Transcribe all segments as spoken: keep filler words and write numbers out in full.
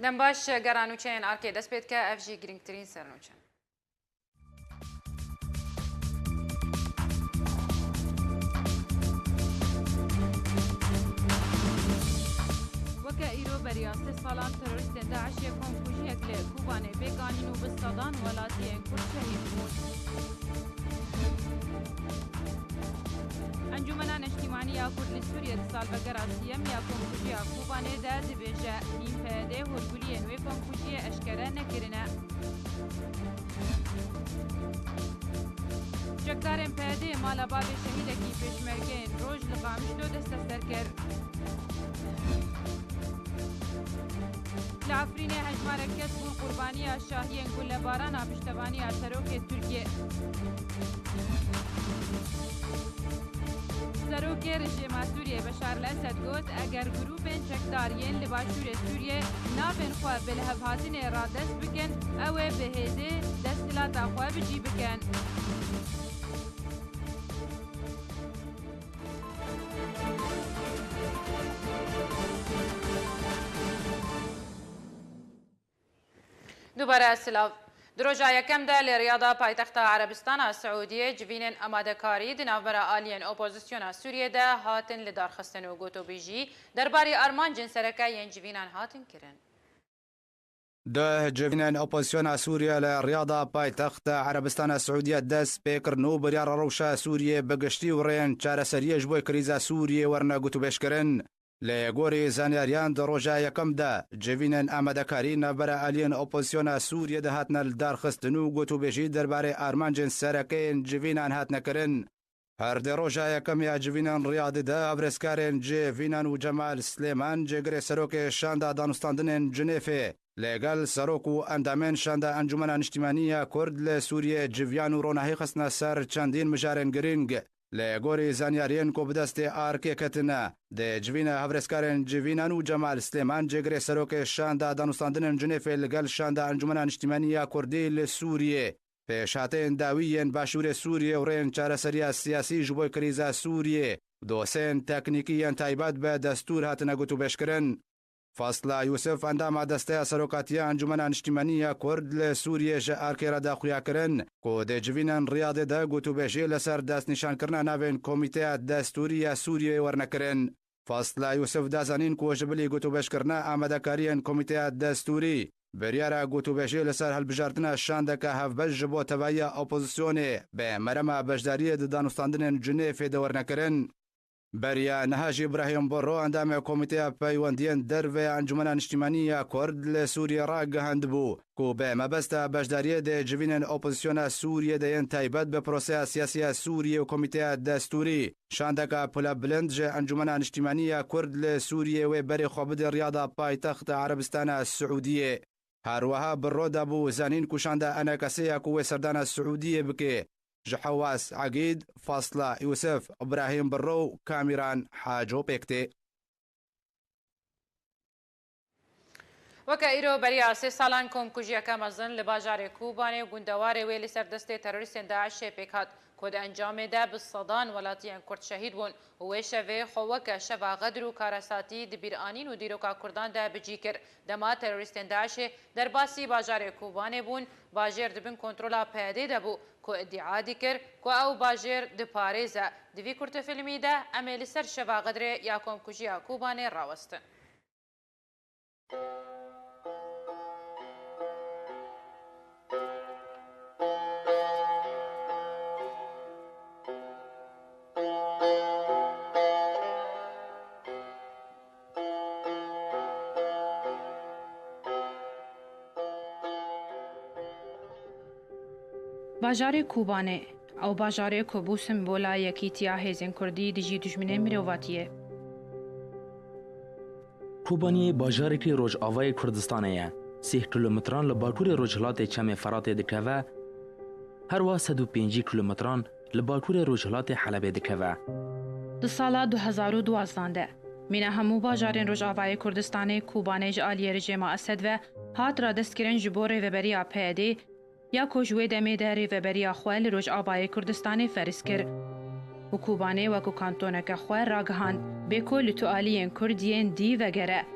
Dem baş, gera nûçeyên arkê dest pê dike, ev jî girîngtirîn sernûçe. Weke îro beriya sê salan terorîstên DAIŞê komkujiyek li Kobanê pêk anîn û bi sedan welatiyên Kurd şehîd bûn. Encûmena Neştîmanî ya Kurd li Sûriyê di salvegera sîyem ya komkujiya Kobanê de dibêje, nîm P Y D hûrguliyên wê komkujiyê eşkere nekirine. Çekdarên P Y D'ê mala bavê şehîdekî pêşmergeyên roj li Qamişlo desteser kir. Li Efrînê hejmarek kes bûn qurbaniya şahiyên gulebarana piştevanî ya serokê Tirkiyê. Serokê rejîma Sûriyê Beşar el-Esed got, eger grûpên çekdar yên li başûrê Sûriyê navên xwe bi lihevhatinê radest bikin, ew ê bi hêzê desthilata xwe bi cî bikin. Dubare silav. Di roja yekem de li Riyada paytexta Erebistana Siûdiyê civînên amadekarî di navbera aliyên opozisyona Sûriyê de hatin lidarxistin û gotûbêjî derbarê armancên sereke yên civînan hatin kirin. Duh civînên opozisyona Sûriyê li Riyada paytexta Erebistana Siûdiyê dest pê kirin û biryara rewşa Sûriyê bi giştî û rêyên çareseriyê ji bo krîza Sûriyê werine gotûbêjkirin. Lê gorî zanyariyan di roja yekem de civînên amadekarî navbera aliyên opozisyona Sûriyê de hatine lidarxistin û gotûbêjî derbarê armancên sereke yên civînan hatine kirin. Her di roja yekem ya civînan Riyadê de hevrêskarên civînan û Cemal Silêman, cêgirê serokê şanda danûstandinên Cinêfê, lê gel serok û endamên şanda Encûmena Niştîmanî ya Kurd li Sûriyê civiyan û ronahî xistine ser çendîn mijarên girîng. Lê gorî zanyariyên ku bi destê arkê ketine, di civîna hevrêskarên civînan û Cemal Silêman, cêgirê serokê şanda danûstandinên Cinêfê li gel şanda Encûmena Niştîmanî ya Kurdî li Sûriyê, pêşhateyên dawî yên başûrê Sûriyê û rêyên çareseriya siyasî ji bo krîza Sûriyê, doseyên teknîkî yên taybet bi destûr hatine gotûbêjkirin. Fasla Yûsif, endama Desteya Serokatiya Encûmena Niştîmanî ya Kurd li Sûriyê, ji arkê re da xuyakirin ku di civînên Riyadê de gotûbêjî li ser destnîşankirina navên Komîteya Destûrî ya Sûriyeyê werine kirin. Fasla Yûsif da zanîn ku ji bilî gotûbêjkirina amadekariyên Komîteya Destûrî, biryara gotûbêjî li ser hilbijartina şandeke hevbeş ji bo tevahiya opozisyonê bi merema beşdariyê di danûstandinên Cinêfê de werine kirin. Beriya niha jî Brahîm Borro, endamê Komîteya Peywendiyên Derve ya Encûmena Niştîmanî ya Kurd li Sûriyê ragihandibû ku bi mebesta beşdariyê di civînên opozisyona Sûriyê de yên taybet bi proseya siyasî ya Sûriyê û Komîteya Destûrî, şandeka pilebilind ji Encûmena Niştîmanî ya Kurd li Sûriyê wê berê xwe bide Riyada paytexta Erebistana Siûdiyê. Her wiha Borro dabû zanîn ku şanda ENKSê ya ku wê serdana Siûdiyê bike, ji Hewas Egîd, Fasla Yûsif, Îbrahîm Birro û Kamîran Haco pêk tê. Weke îro beriya sê salan komkujiyeke mezin li bajarê Kobanê û gundewarê wê li ser destê terorîstên DAIŞê pêk hat, ku di encamê de bi sedan welatiyên Kurd şehîd bûn û wê şevê xwe weke şeva xedr û karesatî di bîranîn û dîroka Kurdan de bi cî kir. Dema terorîstên DAIŞê derbasî bajarê Kobanê bûn, bajêr di bin kontrola PYDê de bû, ku îdia dikir ku ew bajêr diparêze. Di vî kurtefîlmî de em ê li ser şeva Xedrê ya komkujiya Kobanê rawestin. Bajarê Kobanê, ew bajarê ku bû sembola yekîtiya hêzên Kurdî dijî dijminên mirovatiyê. Kobaniyê bajarekî rojavayê Kurdistanê ye. Sîh kilometran li bakurê rojhilatê Çemê Feratê dikeve, herwa sed û pêncî kilometran li bakurê rojhilatê Helebê dikeve. Di sala du hezar û duwazdeh de, mîna hemû bajarên Rojavayê Kurdistanê Kobanê ji aliyê rejêma Esed ve hat radestkirin ji bo rêveberiya PYDê, ya ku ji wê demê de rêveberiya xwe li Rojavayê Kurdistanê ferz kir û Kobanê wekû kantoneke xwe ragihand, bê ku li tu aliyên Kurd yên dî vegere.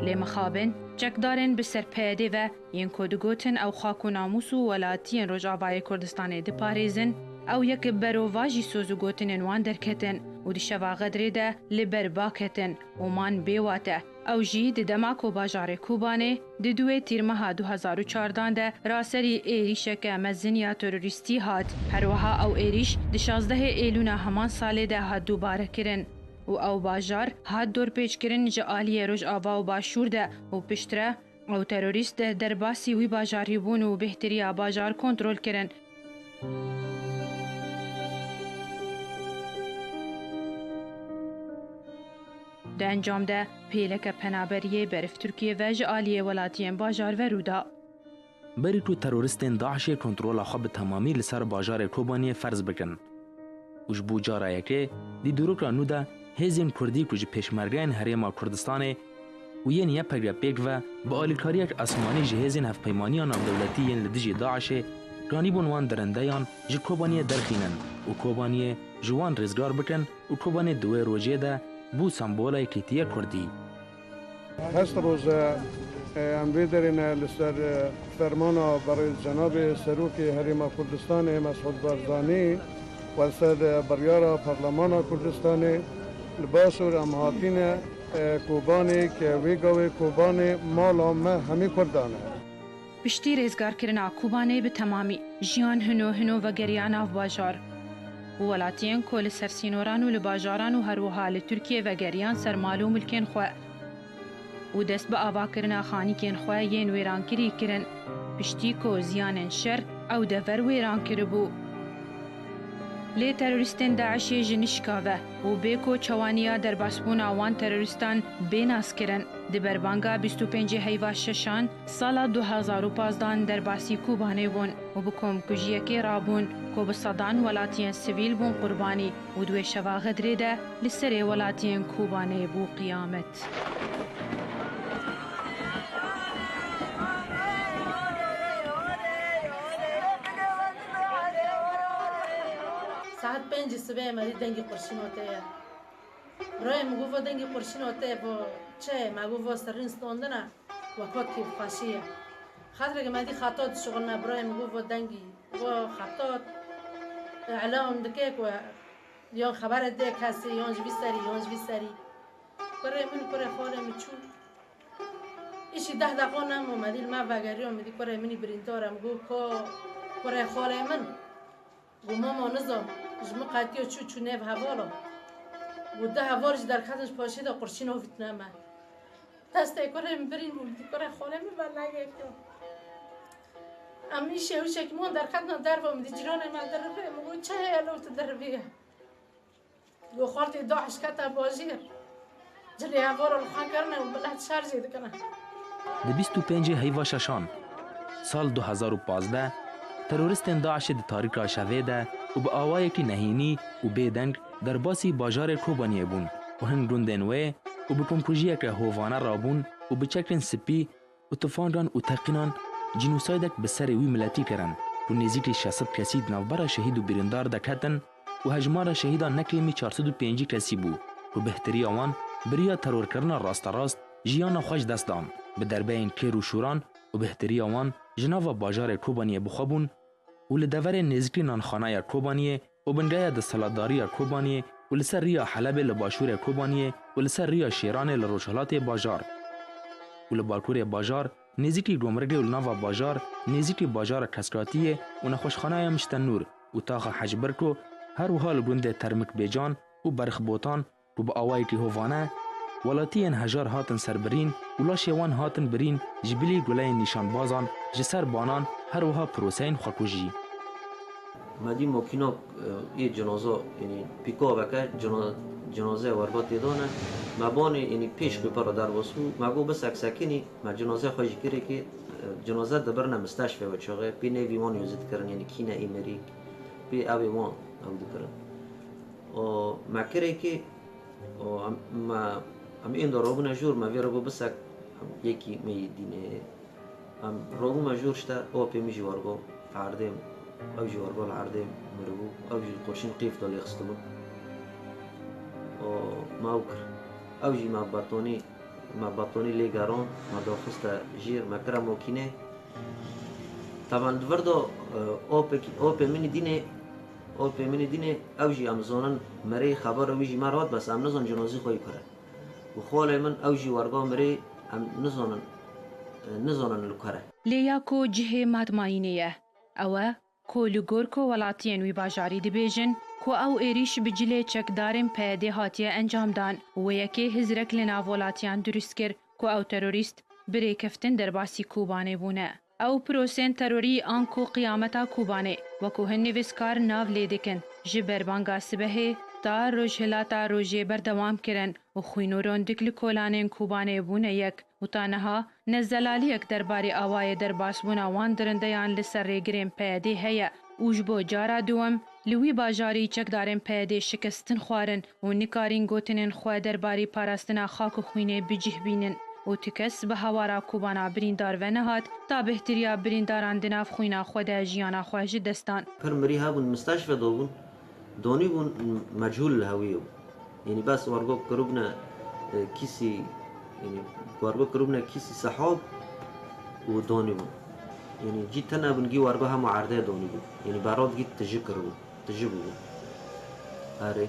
Lê mixabin, çekdarên bi ser P Y D'ê ve yên ku digotin ew xak û namûs û welatiyên Rojavayê Kurdistanê diparêzin, ew yek berovajî soz û gotinên wan derketin û di şeva Xedrê de li ber ba ketin û man bê wate. Ew jî di dema ku bajarê Kobanê di duwê tîrmeha du hezar û çardan de raserî êrîşeke mezin ya terorîstî hat. Her wiha ew êrîş di şazdehê Êlûna heman salê de hat dubare kirin û ew bajar hat dorpêçkirin ji aliyê Rojava û Başûr de û piştre ew terorîst derbasî wî bajarî bûn û bêhtiriya bajar kontrol kirin. Di encam de pêleke penaberiyê berif Tirkiyê ve ji aliyê welatiyên bajar ve rû da. Berî ku teroristên DAIŞê kontrola xwe bi temamî li ser bajarê Kobaniyê ferz bikin û ji bo cara yekê di dîroka nû de hêzên Kurdî ku ji Pêşmergeyên Herêma Kurdistanê û yên Y P G pêk ve bi alîkariyek esmanî ji hêzên hevpeymaniya navdewletî yên li dijî DAIŞê ranîbûn wan dirindeyan ji Kobaniyê derxînin û Kobaniyê ji wan rêzgar bikin û Kobanê di wê rojê de bû sembola yekîtiya Kurdî. Hest roze, e, em vê derê ne li ser, e, fermana berê cenabê Serokê Herêma Kurdistanê Mesûd Barzanî û li ser, e, biryara Parlemana Kurdistanê li Başûr em hatîne, e, Kobanê ke wê gavê Kobanê mala me hemî Kurdan e. Piştî rêzgarkirina Kobanê bi temamî, jiyan hino hino vegeriya nav bajar û welatiyên ku li ser sînoran û li bajaran û her wiha li Tirkiyê vegeriyan ser mal û milkên xwe û dest bi avakirina xanîkên xwe yên wêrankirî kirin, piştî ku ziyanên şer ew dever wêran kiribû. Lê terorîstên DAIŞê ji nişka ve û bê ku çawaniya derbasbûna wan terorîstan bê naskirin, di berbanga bîst û pêncê heyva şeşan sala du hezar û pazdan derbasî Kobanê bûn û bi komkujiyekê rabûn ku bi sedan welatiyên sivîl bûn qurbanî û di wê şeva Xedrê de li serê welatiyên Kobanê bû qiyamet. Saet pêncî sibê me dî dengî qurşîn ote ye. Birayê min got, "Vo dengî qurşîn ote ye, vo çi ye?" Me got, "Vo serrîn standine, wekot kêfxweşî ye." Xatireke me dî xetot dişuxulne, birayê min got, "Vo dengî, vo xetot, îlan dike ku yan xebere dê kesê, yan ji vî serî, yan ji vî serî." Kurê min, kurê xalê min çû. Îşî deh deqa nemo, me dî li me vegeriya, min dî kurê min î birîndar e. Min got, "Ko kurê xalê min?" Got, "Mama, nizam, ji min qetiya çû, çû nêv hevala." Got, "Du heval jî derketin ji paşê de qurşîn avîtine me." Destê kurê min birîn bû, min dî kurê xalê min venegeriya. Em îşê wişekî min derketina derve, min dî cîranê me dirivê, min got, "Çi heye lo tu dirivê?" Got, "Xaltê DAIŞ kete bajêr. Cilê hevala li xwe kirine û milet şer jê dikine." Di bîst û pêncê heyva şeşan, sal du hezar û pazdeh, teroristên DAIŞê di tarîka şevê de û bi awayekî nehînî û bêdeng derbasî bajarê Kobaniyê bûn û hin gundên wê û bi komkujiyeke hovane rabûn û bi çekên spî û tifangan û teqînan cînosaydek bi serê wî miletî kirin ku nêzîkî şeş sed kesî di navbera şehîd û birîndar de ketin û hejmara şehîdan nekêmî çar sed û pêncî kesî bû ku bêhtiriya wan bi riya terorkirina rasterast jiyana xwe ji dest dan, bi derbeyên kêr û şûran û bêhtiriya wan ji nava bajarê Kobaniyê bi xwe bûn û li deverê nêzîkî nanxaneya Kobaniyê û bingeya desthilatdariya Kobaniyê û li ser riya Helebê li başûrê Kobaniyê û li ser riya Şêranê li rojhilatê bajar û li bakurê bajar nêzîkî gomrikê û li nava bajar nêzîkî bajara Keskatiyê û nexweşxaneya Mişte Nûr û taxa Hec Birko, her wiha li gundê Termik Bêcan û Berix Botan ku bi awayekî hovane welatiyên hejar hatin serbirîn û laşê wan hatin birîn ji bilî guleyên nîşanbazan ji ser banan, her wiha proseyên xwekujî. Me dî makîna, e, yê cenaza, yanî pîkaveke cena-, cenazeyê werba tê dane. Me banê, yanî pêş ku pera derbas bû, me got biseksekinî, me cenaze xwe jî kirê kê, e, cenaze dibirne misteşfê we çaxê, pê nêvî wan yozî dikirin, yanî kî ne ê merî, pê ew ê wan ew dikirin. O, me kirê kê, O, em, me, em ênda rabûne jor, me vê re got bisek, em yekî me yê dînê. Em rabûme jor işte, apê min jî wergo li erdê, ew jî wergo li erdê miribû, ew jî li qurşîn qîf de lê xistibû. O, me ew kir. Ew jî me betonî Me batonî lê geran, me daxiste jêr, me kire makînê. Taban di vir de, e, opekî, opê min î dînê, opê min î dînê, ew jî em zonin, merê xebera wî jî me re hat, bes em nizon cinazî xwe yî kure. Û xalê min ew jî werga mirê em nizonin, e, nizonin li kure. Lê ya ku cihê matmayînê ye, ew e ku li gor ku welatiyên wî bajarî dibêjin ku ew êrîş bi cilê çekdarên P Y D'ê hatiye encamdan û wê yekê hizrek li nav welatiyan dirust kir ku ew terorîst bi rêkeftin derbasî Kobanê bûne. Ew prosên terorî anku qiyameta Kobanê, wekû hin nivîskar nav lê dikin, ji berbanga sibehê ta rojhilata rojê berdewam kirin û xwîn û rondik li kolanên Kobanê bûne yek û ta niha ne zelaliyek derbarê awayê derbasbûna wan dirindeyan li ser rêgirên P Y D'ê heye û ji bo cara duwem li wî bajarî çekdarên P Y D'ê şikestin xwarin û nikarîn gotinên xwe derbarî parastina xak û xwînê bi cih bînin û tu kes bi hawara Kobana birîndar venehat, ta bêhtiriya birîndaran di nav xwîna xwe de jiyana xwe ji dest dan. Pir mirî hebûn, misteşfe dabûn. Donîbûn mechûl li hewî ye. Yanî bes wergo kiribûne, e, kîsî, yanî wergo kiribûne kîsî sehab û donîbûn. Yanî cî tune bûn, gî wergo hema erdê donîbûn. Yanî berad gî tiji kiribûn, tiji bûbûn. Erê.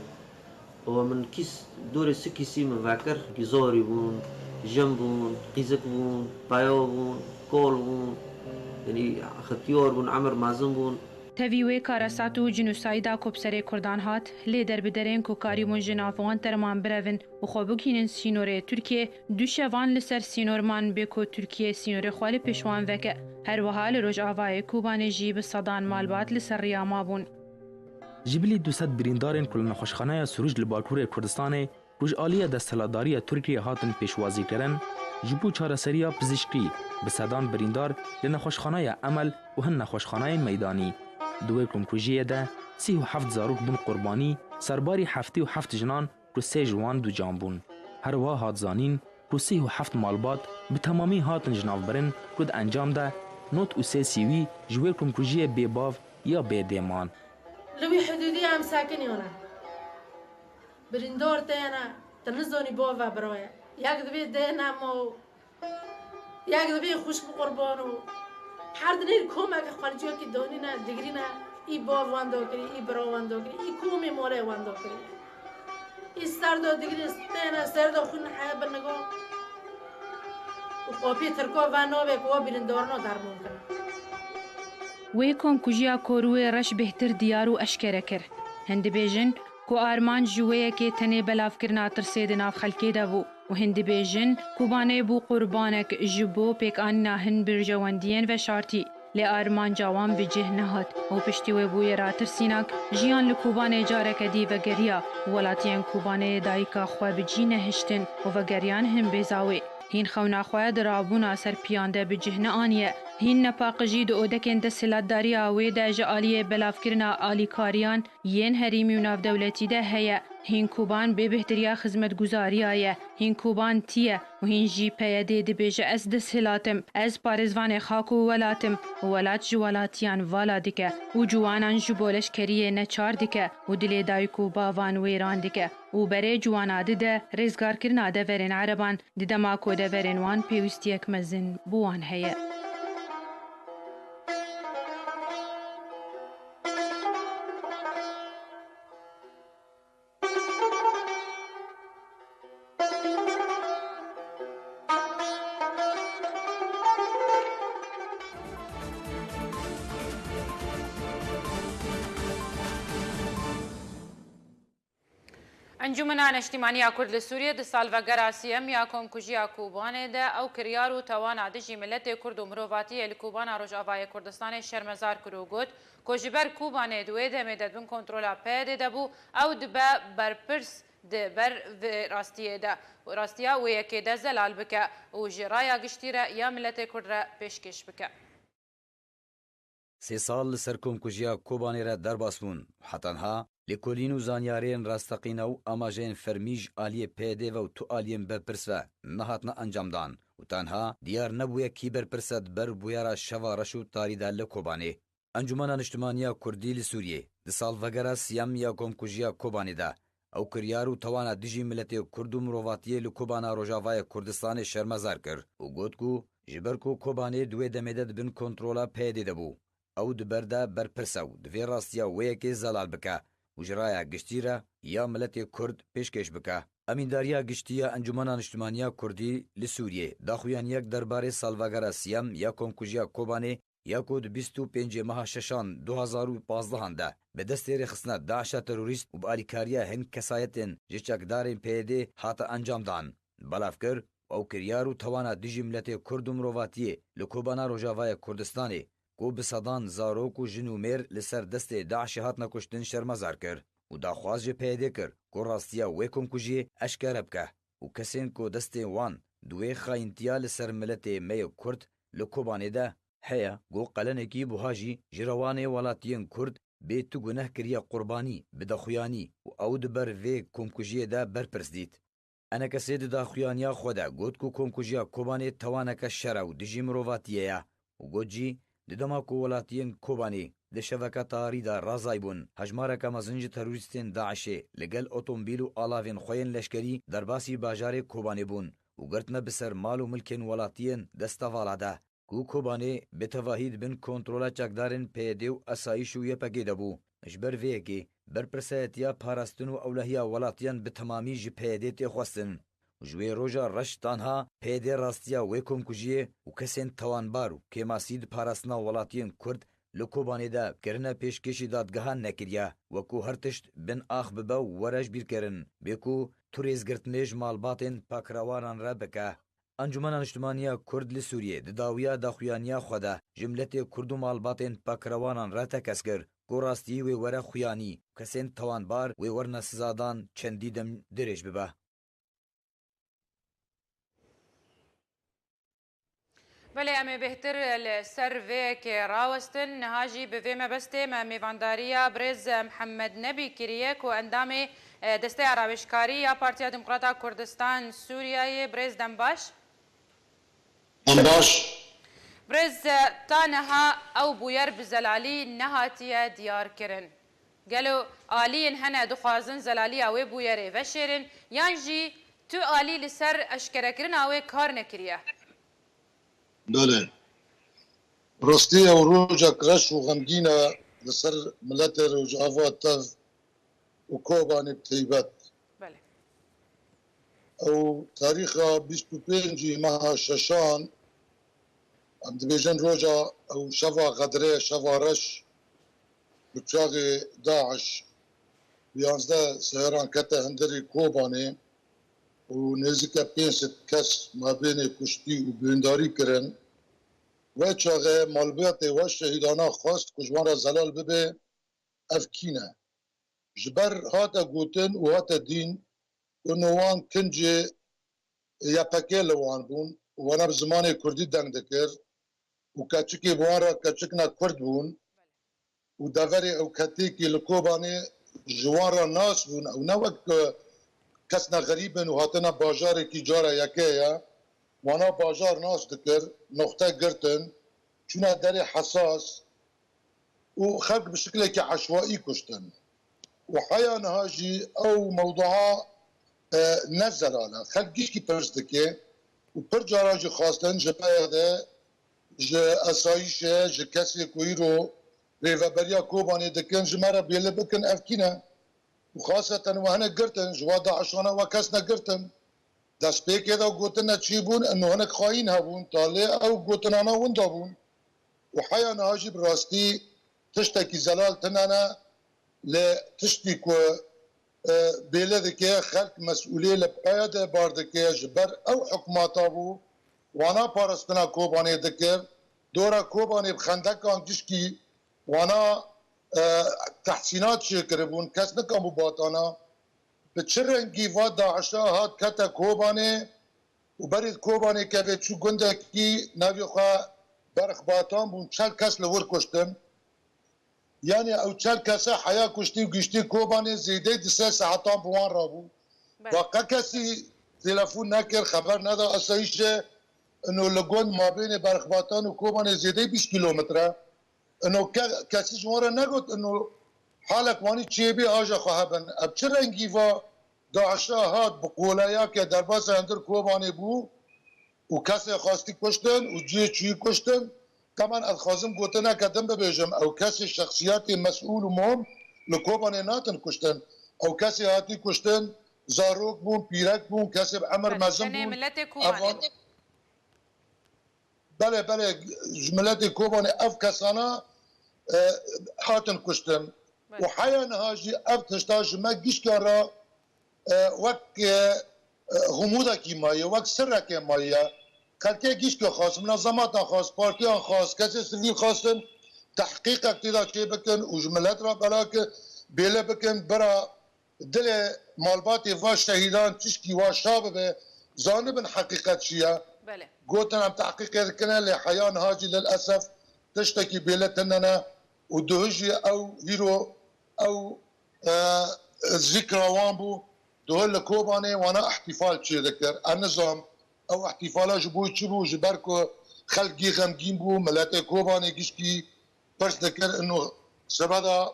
Û min kîs, dorê si kîsî min vekir, gî zarî bûn, jin bûn, qîzik bûn, peya bûn, kal bûn, yanî xitiyar bûn, emir mezin bûn. Tevî wê karesat û cinosayda ku bi serê Kurdan hat, lê derbiderên ku karîbûn ji nav wan terman birevin û xwe bigihînin sînorê Tirkiyê, du şevan li ser sînor man bê ku Tirkiye sînorê xwe li pêş wan veke. Her wiha li Rojavayê Kobanê jî bi sedan malbat li ser riya mabûn. Ji bilî du sed birîndarên ku li nexweşxaneya Sirûc li Bakurê Kurdistanê ku ji aliyê desthilatdariya Tirkiyê hatin pêşwazîkirin, ji bo çareseriya pizîşkî bi sedan birîndar li nexweşxaneya Emel û hin nexweşxaneyên meydanî. Di wê komkujiyê de sî û heft zarok bûn qurbanî, serbarî heftê û heft jinan ku sê ji wan ducan bûn. Her wiha hat zanîn ku sî û heft malbat bi temamî hatin jinavbirin ku di encam de nod û sê sî wî ji wê komkujiyê bê bav ya bê dê man. Li wî hidûdî em sekiniyone. Birîndar tê ne, tu nizanî bav e, bira ye. Yek divê dê ne ma û yek divê xwişk bi qurban û her dinêr komek xwelciyekî danîne, digrîne, î bav wenda kirî, î bira wenda kirî, î komê malê wenda kirî. Î ser de digrî têne, ser de xwîn heye bi nigo û qapî Tirka ve navê ku wa birîndarina derman kirin. Wê komkujiya Korûyê Reş bêhtir diyar û eşkere kir. Hin dibêjin ku armanc ji wê yekê tenê belavkirina tirsê di nav xelkê de bû û hin dibêjin Kobanê bû qurbanek ji bo pêkanîna hin berjewendiyên veşartî, lê armanca wan bi cih nehat û piştî wê bûye ratirsînak, jiyan li Kobanê careke dî vegeriya û welatiyên Kobanê dayika xwe bi cî nehiştin û vegeriyan hin bêzawê. Hîn xewna xwe di rabûna ser piyan de bi cih neaniye. Hîn nepaqijî di odekên desthilatdariya wê de ji aliyê belavkirina alîkariyan yên herêmî û navdewletî de heye. Hîn Koban bê bêhtiriya xizmetguzariya ye. Hîn Koban tî ye û hîn jî P Y D'ê dibêje, ez desthilat im, ez parêzvanê xak û welat im û welat ji welatiyan vala dike û ciwanan ji bo leşkeriyê neçar dike û dilê dayik û bavan wêran dike û berê ciwana dide rêzgarkirina deverên ereban di dema ku deverên wan pêwîstiyek mezin bi wan heye. Encûmena Neştîmaniya Kurd li Sûriyê di salvegera siyem ya komkujiya Kobanê de ew kiryar û tawana dijî miletê Kurd û mirovatiyê li Kobana Rojavayê Kurdistanê şermezar kir û got ku ji ber Kobanê di wê demê de di bin kontrola P Y D'ê de bû, ew dibe berpirs di ber vê rastiyê de û rastiya wê yekê de zelal bike û ji raya giştî re ya miletê Kurd re pêşkêş bike. Sê sal li ser komkujiya Kobanê re derbas bûn û heta niha lêkolîn û zanyarên rasteqîne û amajeyên fermî ji aliyê P Y D ve û tu aliyên berpirs ve nehatine encamdan û ta niha diyar nebûye kî berpirs e di ber bûyera şeva reş û tarî de li Kobanê. Encûmena Niştimaniya Kurdî li Sûriyê di salvegera siyem ya komkujiya Kobanê de Ew kiryar û tewana dijî miletê Kurd û mirovatiyê li Kobana Rojavayê Kurdistanê şermezar kir û got ku ji ber ku Kobanê di wê demê de di bin kontrola P Y D'ê de bû, ew di ber de berpirs e û divê rastiya wê yekê zelal bike û ji raya giştî re ya miletê Kurd pêşkêş bike. Emîndariya Giştî ya Encûmena Niştimanî ya Kurdî li Sûriyê daxuyaniyek derbarê salvegera siyem ya komkujiya Kobanê ya ku di bîst û pêncê meha şeşan du hazar û pazdehan de bi destê rêxistina DAIŞa terorîst û bi alîkariya hin kesayetên ji çekdarên P Y D'ê hate encamdan, belav kir û ew kiryar û tewana dijî miletê Kurd û mirovatiyê li Kobana Rojavayê Kurdistanê ku bi sedan zarok û jin û mêr li ser destê DAIŞê hatine kuştin şermezar kir û daxwaz ji P Y D'ê kir ku rastiya wê komkujiyê eşkere bike û kesên ku destên wan di wê xayîntiya li ser miletê me yê Kurd li Kobanê de heye, ku qelenekî buha jî ji rewanê welatiyên Kurd bê tu guneh kiriye qurbanî, bide xuyanî û ew di ber vê komkujiyê de berpirs dît. Enekesê di daxuyaniya xwe de got ku komkujiya Kobanê tewaneke şer e û dijî mirovatiyê ye û got jî, di dema ku welatiyên Kobanê di şeveke tarî de razayî bûn, hejmareke mezin ji terorîstên DAIŞê li gel otomobîl û alavên xwe yên leşkerî derbasî bajarê Kobanê bûn û girtine bi ser mal û milkên welatiyên destevala de, ku Kobanê bi tevahî di bin kontrola çekdarên P Y D û esayîş û Y P G de bû. Ji ber vê yekê, berpirsayetiya parastin û ewlehiya welatiyan bi temamî ji P Y D tê xwestin. Ji wê roja reş tanha P Y D rastiya wê komkujiyê û kesên tawanbar û kêmasî di parastina welatiyên Kurd li Kobanê de kirine pêşkêşî dadgehan nekiriye, wekû her tişt bin ax bibe û were ji bîr kirin, bê ku tu rêzgirtinê ji malbatên pakrewanan re bike. Encûmena Niştimanî ya Kurd li Sûriyê di dawiya daxuyaniya xwe de ji miletê Kurd û malbatên pakrewanan re tekez kir ku rastiyî wê were xuyanî û kesên tawanbar wê werine sizadan çendî dem dirêj bibe. Belê, em ê bêhtir li ser vê yekê rawestin. Niha jî bi vê mebestê me mêvandariya birêz Mihemed Nebî kiriye ku endamê, e, Desteya Rawêjkarî ya Partiya Demokrata Kurdistan Sûriyeyê. Birêz dem baş. Em baş. Birêz, e, ta niha ew bûyer bi zelalî nehatiye diyar kirin. Gelo aliyên hene dixwazin zelaliya wê bûyerê veşêrin, yan jî tu alî li ser eşkerekirina wê kar nekiriye? Belê. Rastî ew rojek reş û xemgîn e li ser miletê Rojava tev û Kobanê bi teybet. Belê. Ew tarîxa bîst û pêncî meha şeşan, em dibêjin roja ew şeva xedrê, şeva reş, bi çaxê DAIŞ bi yanzdeh seheran kete hundirê Kobanê û nêzîke pênc sed kes mabênê kuştî û birîndarî kirin. Wê çaxê malbatê we şehîdana xwest ku ji wan re zelal bibe, ev kî ne? Ji ber hate gotin û hate dîn ku no wan kincê Y P G li wan bûn û wana bi zimanê kurdî deng dikir û keçikê bi wan re keçikna kurd bûn û deverê ew ketêkî li Kobanê ji wan re nas bûn. Ew ne wek, e, kesna xerîb in û hatine bajarekî cara yekê ye. Wana bajar nas dikir, noxte girtin, çûne derê hesas û xelk bi şiklekî eşwaî kuştin. Û heya niha jî ew mewdua, e, ne zelal e. Xelk gişkî pirs dike û pir caran jî xwestin ji P Y D, ji esayîşê, ji kesê ku îro rêveberiya Kobanê dikin, ji me re bêle bikin, ev kî ne? Û xaseten we hinek girtin, ji wa DAIŞana we kes negirtin. Destpêkê de gotine çî bûn, ino hinek xayîn hebûn, talê ew gotinana winda bûn. Û heya niha jî bi rastî tiştekî zelal tune ne, lê tiştî ku, e, bêle dike, xelk mesûlê li P Y D bar dike, ji ber ew hikûmeta bû, wana parastina Kobanê dikir, dora Kobanê bi xendekan gişkî wana, e, tehsînat çêkiribûn, kes nikabû batana. Bi çi rengî va DAIŞa hat kete Kobanê û berî Kobanê kevê çû gundekî navê xwe Berxbatan bûn, çel kes li wir kuştin. Yanî ew çel kese heya kuştî û giştî Kobanê zêdeyî di sê saetan bi wan rabû. Belê. Va qe kesî telefon nekir, xeber neda esayîşê, ino li gund mabênê Berxbatan û Kobanê zêdeyî bîst kîlometre. Ino ke-, kesî ji wan re negot, ino Halek wanî çêbî aja xwe hebin. Ev çi rengî va DAIŞ'a hat bi qoleya ke derbasa hundir Kobanê bû û kesê xwestî kuştin û cihê çûyî kuştin. Teman ez xwazim gotineke din bibêjim. Ew kesê şexsiyetê mesûl û muhim li Kobanê natin kuştin. Ew kesê hatî kuştin, zarok bûn, pîrek bûn, kesê bi emir Belê, mezin tenê bûn. Miletê Ev Kobanê. Belê, belê, ji miletê Kobanê ev kesana, e, hatin kuştin. Belê. Û heya niha jî ev tişta ji me gişkan re, e, wek, e, e, humûdekî maye, wek sirreke maye. Xelkê gişka xwast, minezematan xwast, partiyan xwast, kesê sivîl xwastin, tehqîqek tê de çê bikin û ji milet re bela ki bêle bikin, bira dilê malbatê va şehîdan tişkî wa şa bibe, zanibin heqîqet çi ye. Belê. Gotin em tehqîqê dikine, lê heya niha jî lil esef tiştekî bêle tune ne û duhijî ew hîro, ew, e, zikra wan bû, duhil li Kobanê wana îhtîfal çê dikir. Ez nizam ew îhtîfala ji bo çi bû, ji ber ku xelkî xemgîn bû, miletê Kobanê gişkî pirs dikir, ino sebeda,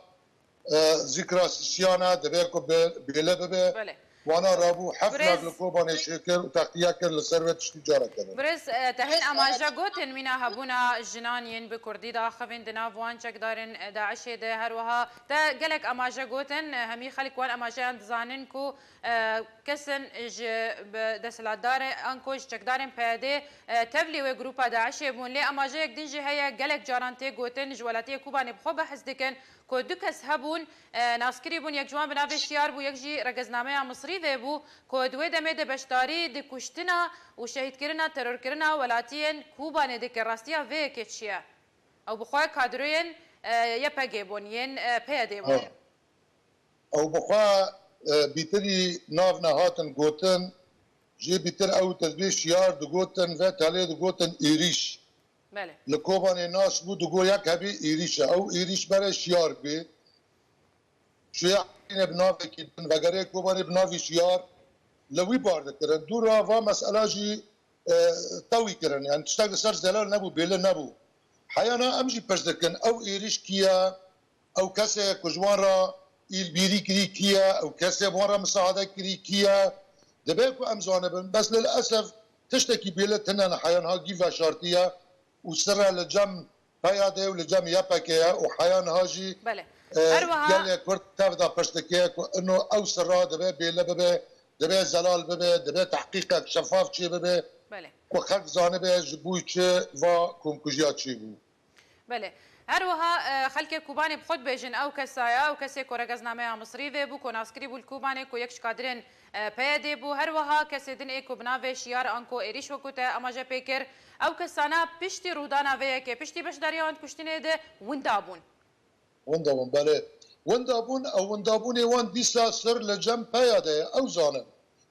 e, zikra sisiyana divê ku bi, bêle bibe. Belê. Wana rabû heft Birêz lag li Kobanê çêkir û textiye kir, li ser vê tiştî careke din. Birêz, e, te hin amaje gotin mîna hebûna jinan yên bi kurdî diaxivin di nav wan çekdarên, e, DAIŞê de, her wiha te gelek amaje gotin, e, hemî xelk wan amajeyan dizanin ku, e, kesin ji bi desthilatdarê anko ji çekdarên PYDê, e, tevlî wê grûpa DAIŞê bûn. Lê amajeyek din jî heye, gelek caran tê gotin, ji welatiyê Kobanê bi xwe behs dikin ku du kes hebûn, e, naskirî bûn, yek ji wan bi navê Şiyar bû, yek jî regeznameya Misrîvê bû, ku di wê demê de beşdarî di kuştina û şehîdkirina terorkirina welatiyên Kobanê dike. Rastiya vê yekê çi ye? Ew bi xwe kadroyên, e, YPGê bûn, yên, e, PYDê bûn. Ha. Ew bi xwe, e, bîtirî nav nehatin gotin, jê bîtir ew tevlî Şiyar digotin, vê talê digotin êrîş. Belê. Li Kobanê nas bû, digot yek hebî êrîş e. Ew êrîş berê Şiyar bê. Şiyar yine bi navekî din vegerê Kobanê bi navî Şiyar li wî bar dikirin. Dû re va mesela jî, e, tewî kirin. Yani tiştek li ser zelal nebû, bêli nebû. Heyana em jî pirs dikin, ew êrîş kî ye? Ew kesê ku ji wan re îlbîrî kirî kî ye? Ew kesê bi wan re misaade kirî kî ye? Dibe ku em zanibin. Bes lil esef tiştekî bêle tune ne heyan ha gî veşartiye û sirre li cem PYDê û li cem YPGê ye û heya niha jî, Belê. e, Her wiha gelê Kurd tev de pirs dike ku ino ew sirra dibe bêle bibe, dibe zelal bibe, dibe tehqîqek şefaf çê bibe Belê. ku xelk zanibe ji bo çi va komkujiya çêbû. Belê. Her wiha, e, xelkê Kobanê bi xwe dibêjin ew kesa ye, ew kesê ku regeznameya Misrîvê bû, ku naskirî bû li Kobanê, ku yek ji kadirên, e, PYDê bû. Her wiha kesê din ê ku bi navê Şiyar anko êrîş wekû te amaje pê kir. Ew kesana piştî rûdana vê yekê, piştî beşdariya wan di kuştinê de winda bûn. Winda bûn, belê. Winda bûn, ew windabûnê wan dîsa sir li cem PYDê ye, ew zanin.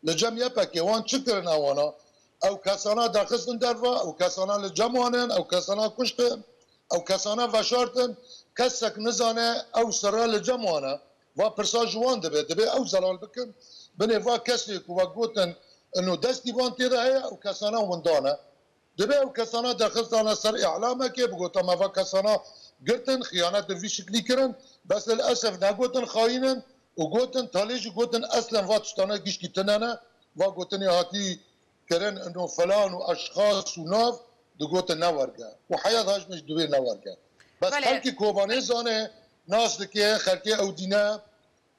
Li cem YPGê wan çi kirin ewana? Ew kesana derxistin derva, ew kesana li cem wan in, ew kesana kuştin, ew kesana veşartin. Kesek nizane ew sirra li cem wan e. Va pirsa ji wan dibe, dibe ew zelal bikin. Binê va kesê ku we gotin, ino destî van tê de heye, ew kesana winda ne. Dibe ew kesana derxistane ser îlamekê, bigota me va kesana girtin, xiyanet bi vî şiklî kirin, bes lil esef negotin xayîn in û gotin, talê jî gotin, eslen va tiştane gişkî tune ne, va gotinê hatî kirin, ino filan û eşxas û nav, digotin newerge. Û heya da ji min jî divê newerge. Bes Belê. xelkî Kobanê zane, nas dike, xelkê ew dîne,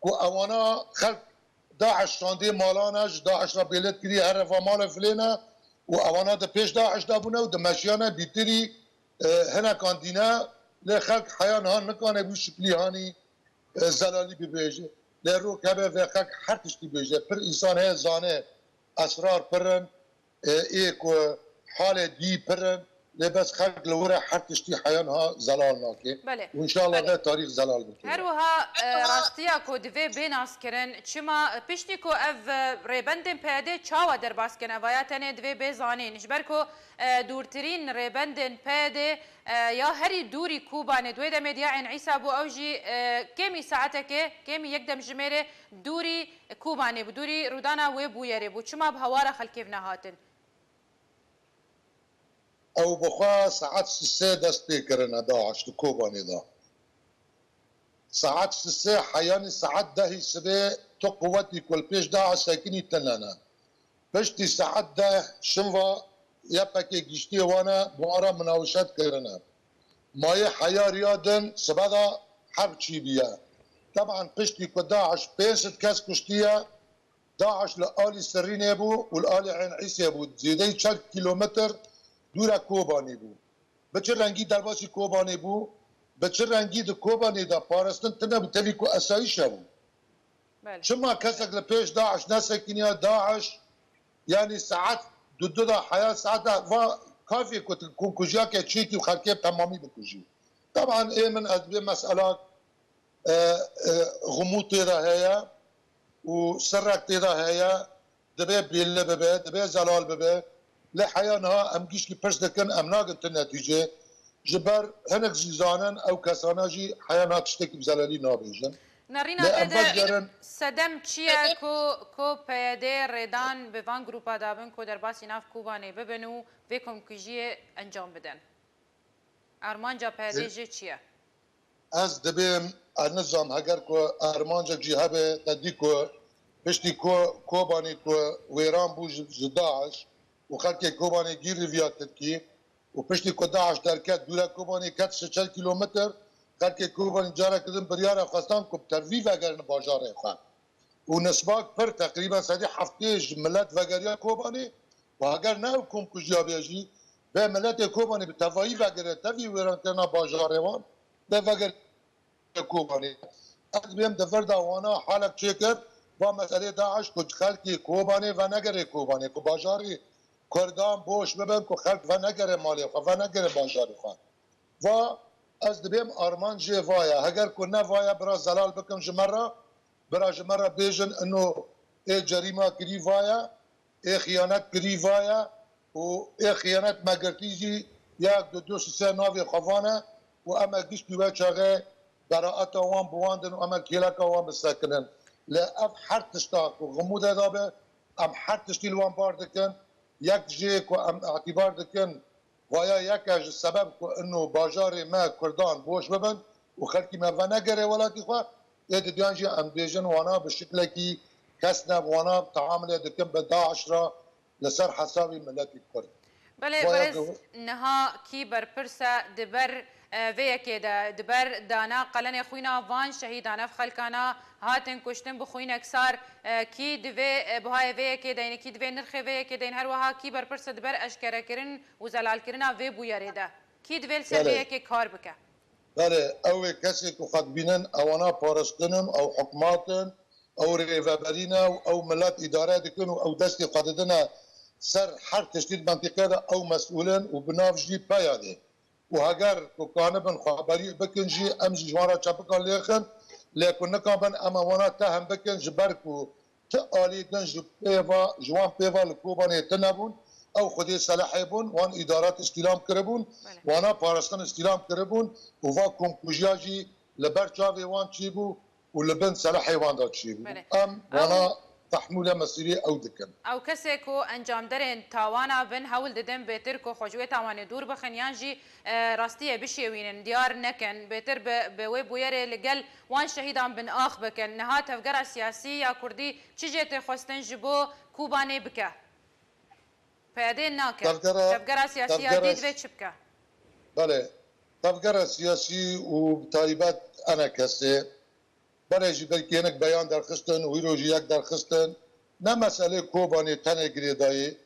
ku ewana xelk DAIŞ şandê malane, ji DAIŞ re bêlet kiriye, here va malê filê ne û ewana di pêş DAIŞ de bûne û dimeşiyane bîtirî, e, hinekan dîne, lê xelk heya niha nikane wî şiklî hanî, e, zelalî bibêje. Lê rok hebe vê xelk her tiştî bêje. Pir însan heye zane, esrar pir in, e, ê ku halê dî pir in, lê bes xelk li wir e her tiştî heyan ha zelal nake. Belê, Û înşallah belê. vê tarîx zelal bike. Her wiha, e, rastiya ku divê bê naskirin, çima, e, piştî ku ev, e, rêbendên PYDê çawa derbas kin, evaya tenê divê bê zanîn. Ji ber ku, e, dûrtirîn rêbendên PYDê, e, ya herî dûrî Kobanê, di wê demê diya Ên Îsa bû, ew jî, e, kêmî saetekê, kêmî yek demjimêrê dûrî Kobanê bû, dûrî rûdana wê bûyerê bû. Çima bi hawara xelkê ve nehatin? Ew bi xwe saet sê dest pê kirine DAIŞ di Kobanê de. Saet sisê heyanî saet dehî sibê tu quwetî ku li pêş DAIŞ sekinî tune ne. Piştî saet deh şinva Y P G giştî wan e, bi wan re minawişet kirine. Mayê heya riya din sibe de herb çîbûye. Teban piştî ku DAIŞ pênc sed kes kuştiye, DAIŞ li alî Sirînê bû û li alî Eyn Îsê bû. Zêdeyî çar kîlometr dûre Kobanê bû. Bi çi rengî derbasî Kobanê bû? Bi çi rengî di Kobanê de parastin tune bû, tevî ku esayîş hebû? Belê. Çima kesek li pêş DAIŞ nesekiniya? DAIŞ, yanî saet du du de heya saet de va kafê ku tu komkujiya ke çêkî û xelkê bi temamî bikujî. Teban ê min ez vê mesela, e, e, xumû tê de heye û sirrek tê de heye, divê bêle bibe, divê zelal bibe. Lê heya niha em gişkî pirs dikin, em nagin tu netîcê. Ji ber hinek jî zanin ew kesana jî heya niha tiştekî bi zelalî nabêjin. Nerîna Lê te em de vegerin. Sedem çi ye ku, ku P Y D rêdan bi van grûpa dabin ku derbasî nav Kobanê bibin û vê komkujiyê encam bidin? Armanca P Y D jê çi ye? Ez dibêm, ez nizam heger ku armancek jî hebe, te dî ku piştî ku Kobanê ku wêran bû ji, ji DAIŞ û xelkê Kobanê gîr riviya Tirkî û piştî ku DAIŞ derket dûre Kobanê ket sê çar kîlometr, xelkê Kobanê careke din biryara xwestan ku bi tevî vegerin bajarê xwe. Û nisbak pir teqrîben sedî heftê ji milet vegeriya Kobanê û heger ne ew komkujiya bê jî, vê miletê Kobanê bi tevayî vegere, tevî wêrankirina bajarê wan, vê vegere Kobanê. Ez dibêm di vir de wana halek çêkir, va meselê DAIŞ ku xelkê Kobanê venegere Kobanê, ku bajarê Kurdan boş bibin, ku xelk venegere malê xwe, venegere bajarê xwe. Va ez dibêm armanc jê va ye. Heger ku ne va ye, bira zelal bikin ji me re, bira ji me re bêjin, ino ê cerîma kirî va ye, ê xiyanet kirî va ye û ê xiyanet me girtî jî yek, du, du, sê navê xwe vane û em e giştî we çaxê beraeta wan biwandin û em e kêleka wan bisekinin. Lê ev her tişta ku Ximûdê de be, em her tiştî li wan bar dikin. Yek jê ku em îtîbar dikin, vaya yek e ji sebeb ku ino bajarê me Kurdan boş bibin û xelkî me venegere welatî xwe, ê didiyan jî em bêjin wana bi şiklekî kes ne, wana teamulê dikin bi DAIŞ re li ser hesabî miletî Kurd. Belê, Vaya birêz, niha kî berpirs e di ber, e, vê yekê de, di ber dana qelenê xwîna van şehîdan, ev xelkana hatin kuştin bi xwînek sar, e, kî divê, e, bihayê vê yekê deyne, kî divê nirxê vê yekê deyne, her wiha kî berpirs e di ber eşkerekirin û zelalkirina vê bûyerê de? Kî divê li ser vê Belê. yekê kar bike? Belê, ew ê kesê ku xwe dibînin, ewana parastin in, ew hikûmet in, ew rêveberî ne û ew milet îdare dikin û ew destê xwe didine ser her tiştî di mentiqê de, ew mesûl in û bi nav jî P Y D'ê. Û heger ku kanibin xwe berî bikin jî, em jî ji wan re çepikan lêxin, lê ku nikabin, em wana tehim bikin, ji ber ku ti alî din ji pêva, ji wan pêva li Kobanê tune bûn, ew xwedê selehê bûn, wan îdarat îstîlam kiribûn, Belê. wana parastin îstîlam kiribûn û va komkujiya jî li ber çavê wan çêbû û li bin selehê wan de çêbû. Belê. Em Ew wana tehmûle mesîrê ew dikin. Ew kesê ku encamderên tawana bin hewl didin bêtir ku xwe ji wê tawanê dûr bixin yan jî, e, rastiyê bişêwînin, diyar nekin, bêtir bi, bi wê bûyerê li gel wan şehîdan bin ax bikin. Niha tevgera siyasî ya Kurdî çi jê tê xwestin ji bo Kobanê bike? P Y D nake. Tevgera, Tevgera siyasî ya tevgera dî divê çi bike? Belê. Tevgera siyasî û bi taybet ENKSê, berê jî belkî hinek beyan derxistin û îro jî yek derxistin. Ne meselê Kobanê tenê girêdayî.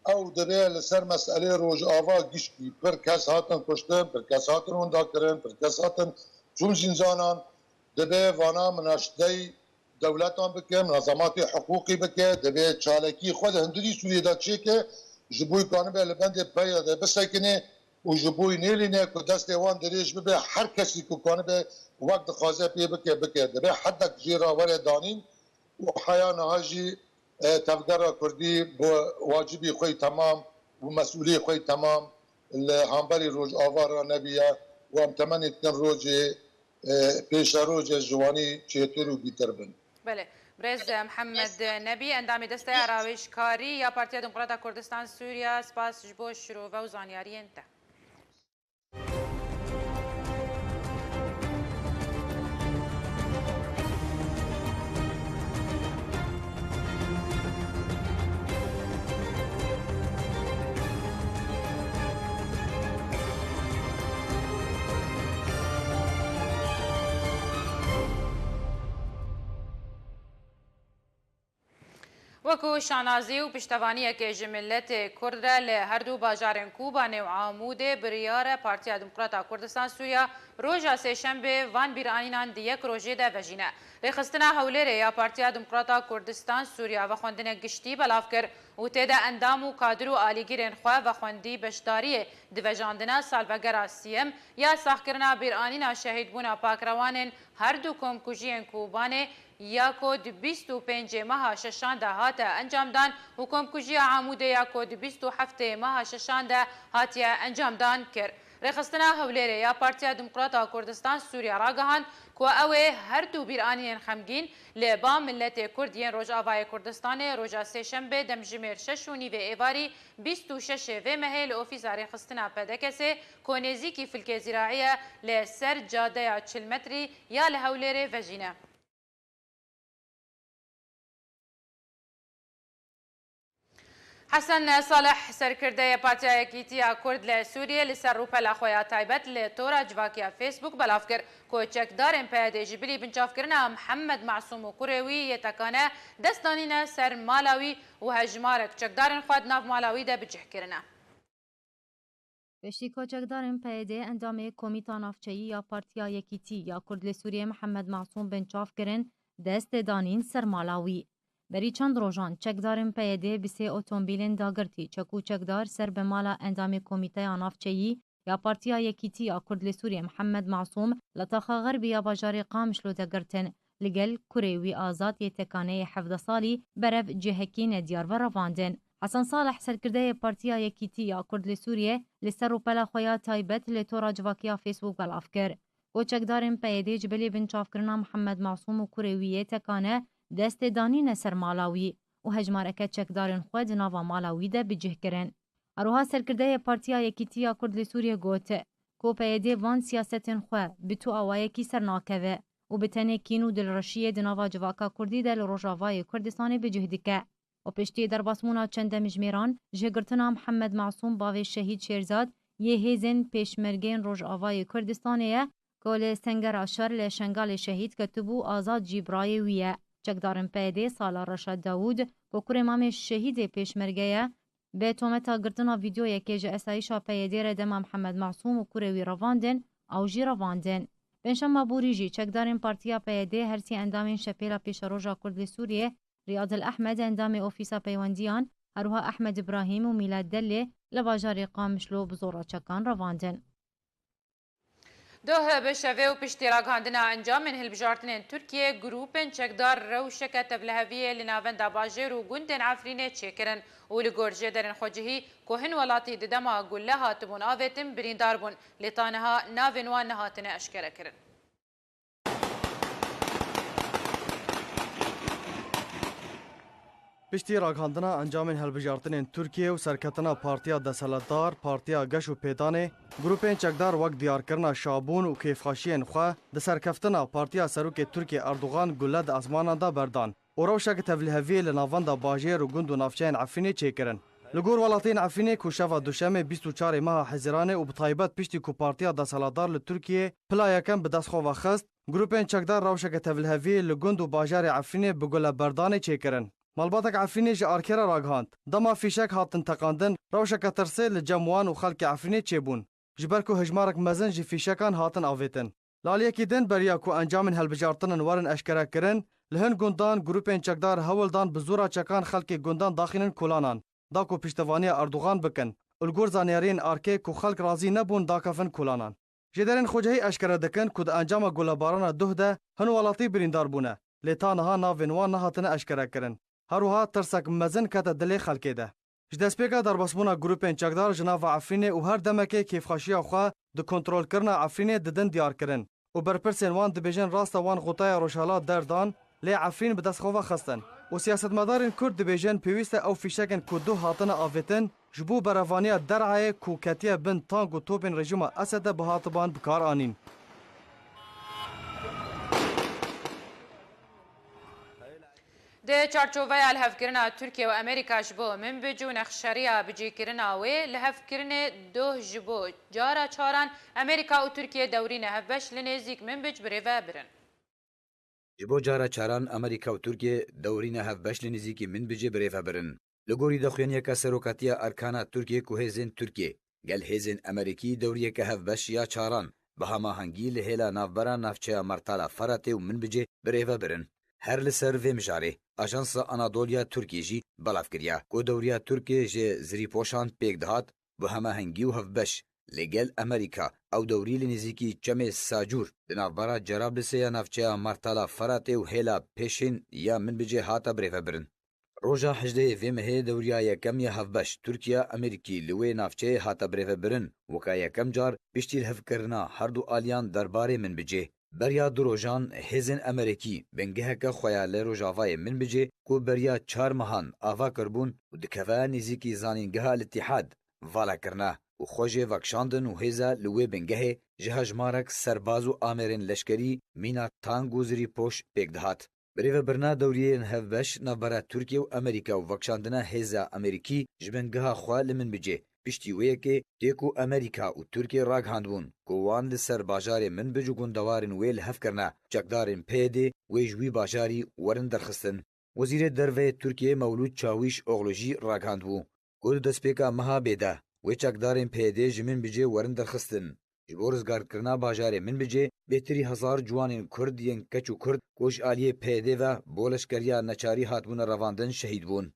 Ew divê li ser meselê Rojava giştî pir kes hatin kuştin, pir kes hatin winda kirin, pir kes hatin çûn zînzanan. Divê vana minaştey dewletan bike, munazematê hiqûqî bike, divê çalakî xwe di hundirî Sûriyê de çêke, ji bo kanibe li bendê P Y D'ê bisekine û ji bo nêlîne ku destê wan dirêj bibe, her kesî ku kanibe wek dixwaze pê bike, bike. Divê hedek jê re were danîn û heya niha jî, e, tevgera Kurdî bi wacibî xwe yî temam û mesûlî xwe yî temam li hemberî Rojava re nebiye û em temennî dikin rojê e, pêşerojê ji wanî çêtir û bîtir bin. Belê. Birêz Mihemed Nebî, endamê Desteya Rawêjkarî ya Partiya Demokrata Kurdistan Sûriya, spas ji bo şirove û zanyariyên te. Wekî şanazî û piştevaniyekê ji miletê Kurd re li her du bajarên Kobanê û Amûdê biryar e Partiya Demokrata Kurdistan Sûriya roja Sêşembê van bîranînan di yek rojê de vejîne. Rêxistina Hewlêrê ya Partiya Demokrata Kurdistan Sûriya vexwendinek giştî belav kir û tê de endam û kadir û alîgirên xwe vexwendî beşdariyê di vejandina salvegera sîyem ya saxkirina bîranîna şehîdbûna pakrewanên her du komkujiyên Kobanê ya ku di bîst û pêncê meha şeşan de hate encamdan û komkujiya Amûdê ya ku di bîst û heftê meha şeşan de hatiye encamdan kir. Rêxistina Hewlêrê ya Partiya Demokrata Kurdistan Sûriya ragihand ku ew ê her du bîranînên xemgîn li ba miletê Kurd yên Rojavayê Kurdistanê roja Sêşembê demjimêr şeş û nîvê êvarî bîst û şeş ê vê mehê li ofîsa rêxistina P D K S'ê ku nêzîkî filkê zîraî ye li ser cadeya çil metrî ya li Hewlêrê vejîne. Hesen Salih, serkirdeyê Partiya Yekîtiya Kurd li Sûriyê, li ser rûpela xwe ya taybet li tora civakiya Facebook belav kir ku çekdarên P Y D'ê ji bilî binçavkirina Mihemed Masûm û kurê wî yê tekane dest danîne ser mala wî û hejmarek çekdarên xwe di nav mala wî de bi cih kirine. Piştî ku çekdarên P Y D'ê endamê Komîta Navçeyî ya Partiya Yekîtî ya Kurd li Sûriyê Mihemed Masûm binçav kirin, dest danîn ser mala wî. Berî çend rojan çekdarên P Y D'ê bi sê otomobîlên dagirtî çek û çekdar ser bi mala endamê Komîteya Navçeyî ya Partiya Yekîtî ya Kurd li Sûriyê Mihemed Masûm li taxa xerbî ya bajarê Qamişlo de girtin. Li gel kurê wî Azad yê tekaneyê hevdeh salî berev cihekî nediyar ve revandin. Hesen Salih, serkirdeyê Partiya Yekîtî ya Kurd li Sûriyê, li ser rûpela xwe ya taybet li tora civakiya Facebook belav kir ku çekdarên P Y D'ê ji bilî binçavkirina Mihemed Masûm û kurê wî yê tekane destê danîne ser mala wî û hejmareke çekdarên xwe di nava mala wî de bi cih kirin. Her wiha serkirdeyê Partiya Yekîtî ya Kurd li Sûriyê got ku P Y D van siyasetên xwe bi tu awayekî ser nakeve û bi tenê kîn û dilreşiyê di nava civaka Kurdî de li Rojavayê Kurdistanê bi cih dike. Û piştî derbasbûna çend demjimêran, jêgirtina Mihemed Masûm bavê Şehîd Şêrzad yê hêzên Pêşmergeyên Rojavayê Kurdistanê ye ku li Sengera Şer li Şengalê şehîd ketibû, Azad jî birayê wî ye. Çekdarên P Y D sala Reşad Dawûd ku kurê mamê şehîdê Pêşmerge ye, bi tometa girtina vîdeoyekê ji esayîşa P Y D re dema Mihemed Masûm û kurê wî revandin, ew jî revandin. Pêncşema borî jî çekdarên Partiya P Y D her sê endamên Şepêla Pêşeroja Kurd li Sûriyê, Riyadil Ehmed endamê Ofîsa Peywendiyan, her wiha Ehmed Îbrahîm û Mîlad Delê li bajarê Qamişlo bi zora çekan revandin. Doh bi şevê û piştî ragihandina encamên hilbijartinên Tirkiyê, grûpên çekdar rewşeke tevliheviyê li navenda bajêr û gundên Efrînê çêkirin û li gor jêderên xwecihî ku hin welatî di dema gule hatibûn avêtin, birîndar bûn, lê ta niha navên wan nehatine eşkerekirin. Piştî ragihandina encamên hilbijartinên Tirkiyê û serketina partiya desthilatdar, Partiya Geş û Pêdanê, grûpên çekdar wek diyarkirina şabûn û kêfxweşiyên xwe di serkeftina partiya Serokê Tirkiyê Erdogan gule di ezmanan de berdan û rewşeke tevliheviyê li navenda bajêr û gund û navçeyên Efrînê çêkirin. Li gor welatiyên Efrînê ku şeva Duşemê bîst û çarê meha Hezîranê û bi taybet piştî ku partiya desthilatdar li Tirkiyê pila yekem bi dest xwe ve xist, grûpên çekdar rewşeke tevliheviyê li gund û bajarê Efrînê bi guleberdanê çêkirin. Malbatek Efrînê ji arkê re ragihand, dema fîşek hatin teqandin, rewşeke tirsê li cem wan û xelkê Efrînê çêbûn, ji ber ku hejmarek mezin ji fîşekan hatin avêtin. Li aliyekî din, beriya ku encamên hilbijartinan werin eşkerekirin, li hin gundan grûpên çekdar hewl dan bi zora çekan xelkê gundan daxînin kolanan, da ku piştevaniya Erdogan bikin û li gor zanyariyên arkê ku xelk razî nebûn dakevin kolanan. Jêderên xwecihî eşkere dikin ku di encama gulebarana Duh de hin welatî birîndar bûne, lê ta niha navên wan nehatine eşkerekirin. Her wiha tirsek mezin kete dilê xelkê de. Ji destpêka derbasbûna grûpên çekdar ji nava Efrînê û her demekê kêfxweşiya xwe di kontrolkirina Efrînê didin diyarkirin û berpirsên wan dibêjin rast e wan xotaya Rojhela derdan, lê Efrîn bi dest xwe ve xistin û siyasetmedarên Kurd dibêjin pêwîst e ew fîşekên ku Duh hatine avêtin, ji bo berevaniya Der'ayê ku ketiye bin tank û topên rejîma Esede bihatiban bi kar anîn. Di çarçoveya lihevkirina Tirkiye û Amerîka ji bo Minbic û nexşeriya bicîkirina wê, lihevkirinê doh ji bo cara çaran Amerîka û Tirkiye dewrîne hevbeş li nêzîk Minbic birêve birin. Ji bo cara çaran Amerîka û Tirkiye dewrîna hevbeş li nêzîkî Minbicê bi rê ve birin. Li gorî daxuyaniyeke Serokatiya Erkana Tirkiye ku hêzên Tirkiye gel hêzên Amerîkî dewriyeke hevbeş ya çaran bi hemahengî li hêla navbera navçeya Mertala Feratê û Minbicê bi rê ve birin. Her li ser vê mijarê, Ajansa Anadolu ya Tirkiyê jî belav kiriya ku dewriya Tirkiye ji Zirîpoşan pêk dihat, bi hemahengî û hevbeş li gel Amerîka ew dewrî li nêzîkî çemê Sacûr di navbera Cerablisê ya navçeya Mertala Feratê û hêla Pêşên ya Minbicê hate birêvebirin. Roja hejdehê vê mehê dewriya yekem ya hevbeş Tirkiye Amerîkî li wê navçeyê hate birêvebirin, weka yekem car piştî lihevkirina herdu aliyan derbarê Minbicê. Beriya du rojan hêzên Amerîkî bingeheke xwe ya li rojavayê Minbicê ku beriya çar mehan ava kiribûn û dikeve nêzîkî zanîngeha Al-Îtîhad, vala kirine û xwe jê vekişandin û hêza li wê bingehê ji hejmarek serbaz û amêrên leşkerî mîna tang û zirîpoş pêk dihat. Birêvebirina dewriyên hevbeş navbera Tirkiye û Amerîka û vekişandina hêza Amerîkî ji bingeha xwe li Minbicê piştî wê yekê tê ku Amerîka û Tirkiye ragihandibûn ku wan li ser bajarê Minbic û gundewarên wê li hev kirine, çekdarên P Y D wê ji wî bajarî werin derxistin. Wezîrê Derve yê Tirkiyê Mewlûd Çawîşoglu jî ragihandibû ku di destpêka meha bê de wê çekdarên P Y D ji Minbicê werin derxistin. Ji bo rizgarkirina bajarê Minbicê bêtirî hezar ciwanên Kurd yên keç û Kurd ku ji aliyê P Y D ve bo leşkeriya neçarî hatibûne revandin şehîd bûn.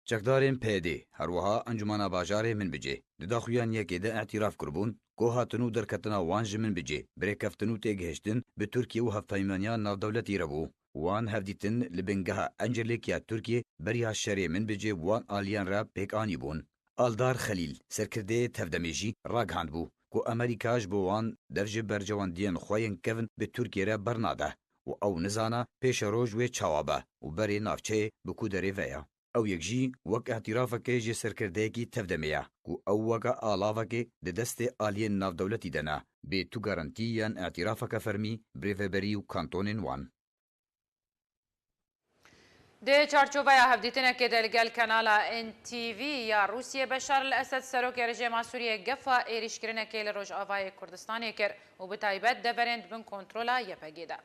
Çekdarên P Y D her wiha Encûmena Bajarê Minbicê di daxuyaniyekê de îtiraf kiribûn ku hatin û derketina wan ji Minbicê bi rêkeftin û têgihiştin bi Tirkiye û hevpeymaniya navdewletî re bû. Wan hevdîtin li bingeha Encirlêk ya Tirkiyê beriya şerê Minbicê bi wan aliyan re pêk anîbûn. Aldar Xelîl, serkirdeyê tevdemê jî ragihandibû ku Amerîka ji bo wan dev ji berjewendiyên xwe yên kevn bi Tirkiyê re bernade û ew nizana pêşeroj wê çawa be û berê navçeyê bi ku derê ve ye. Ew yek jî wek îtirafekê ji serkirdeyekî tevdemê ye ku ew weke alavekê di destê aliyên navdewletî de ne, bê tu garantî yan îtirafeke fermî bi rêveberî û kantonên wan. Di çarçoveya hevdîtinekê de li gel kanala N T V ya Rûsiyê, Beşar el Esed serokê rejêma Sûriyê gefa êrîşkirinekê li Rojavayê Kurdistanê kir û bi taybet deverên di bin kontrola Y P G de.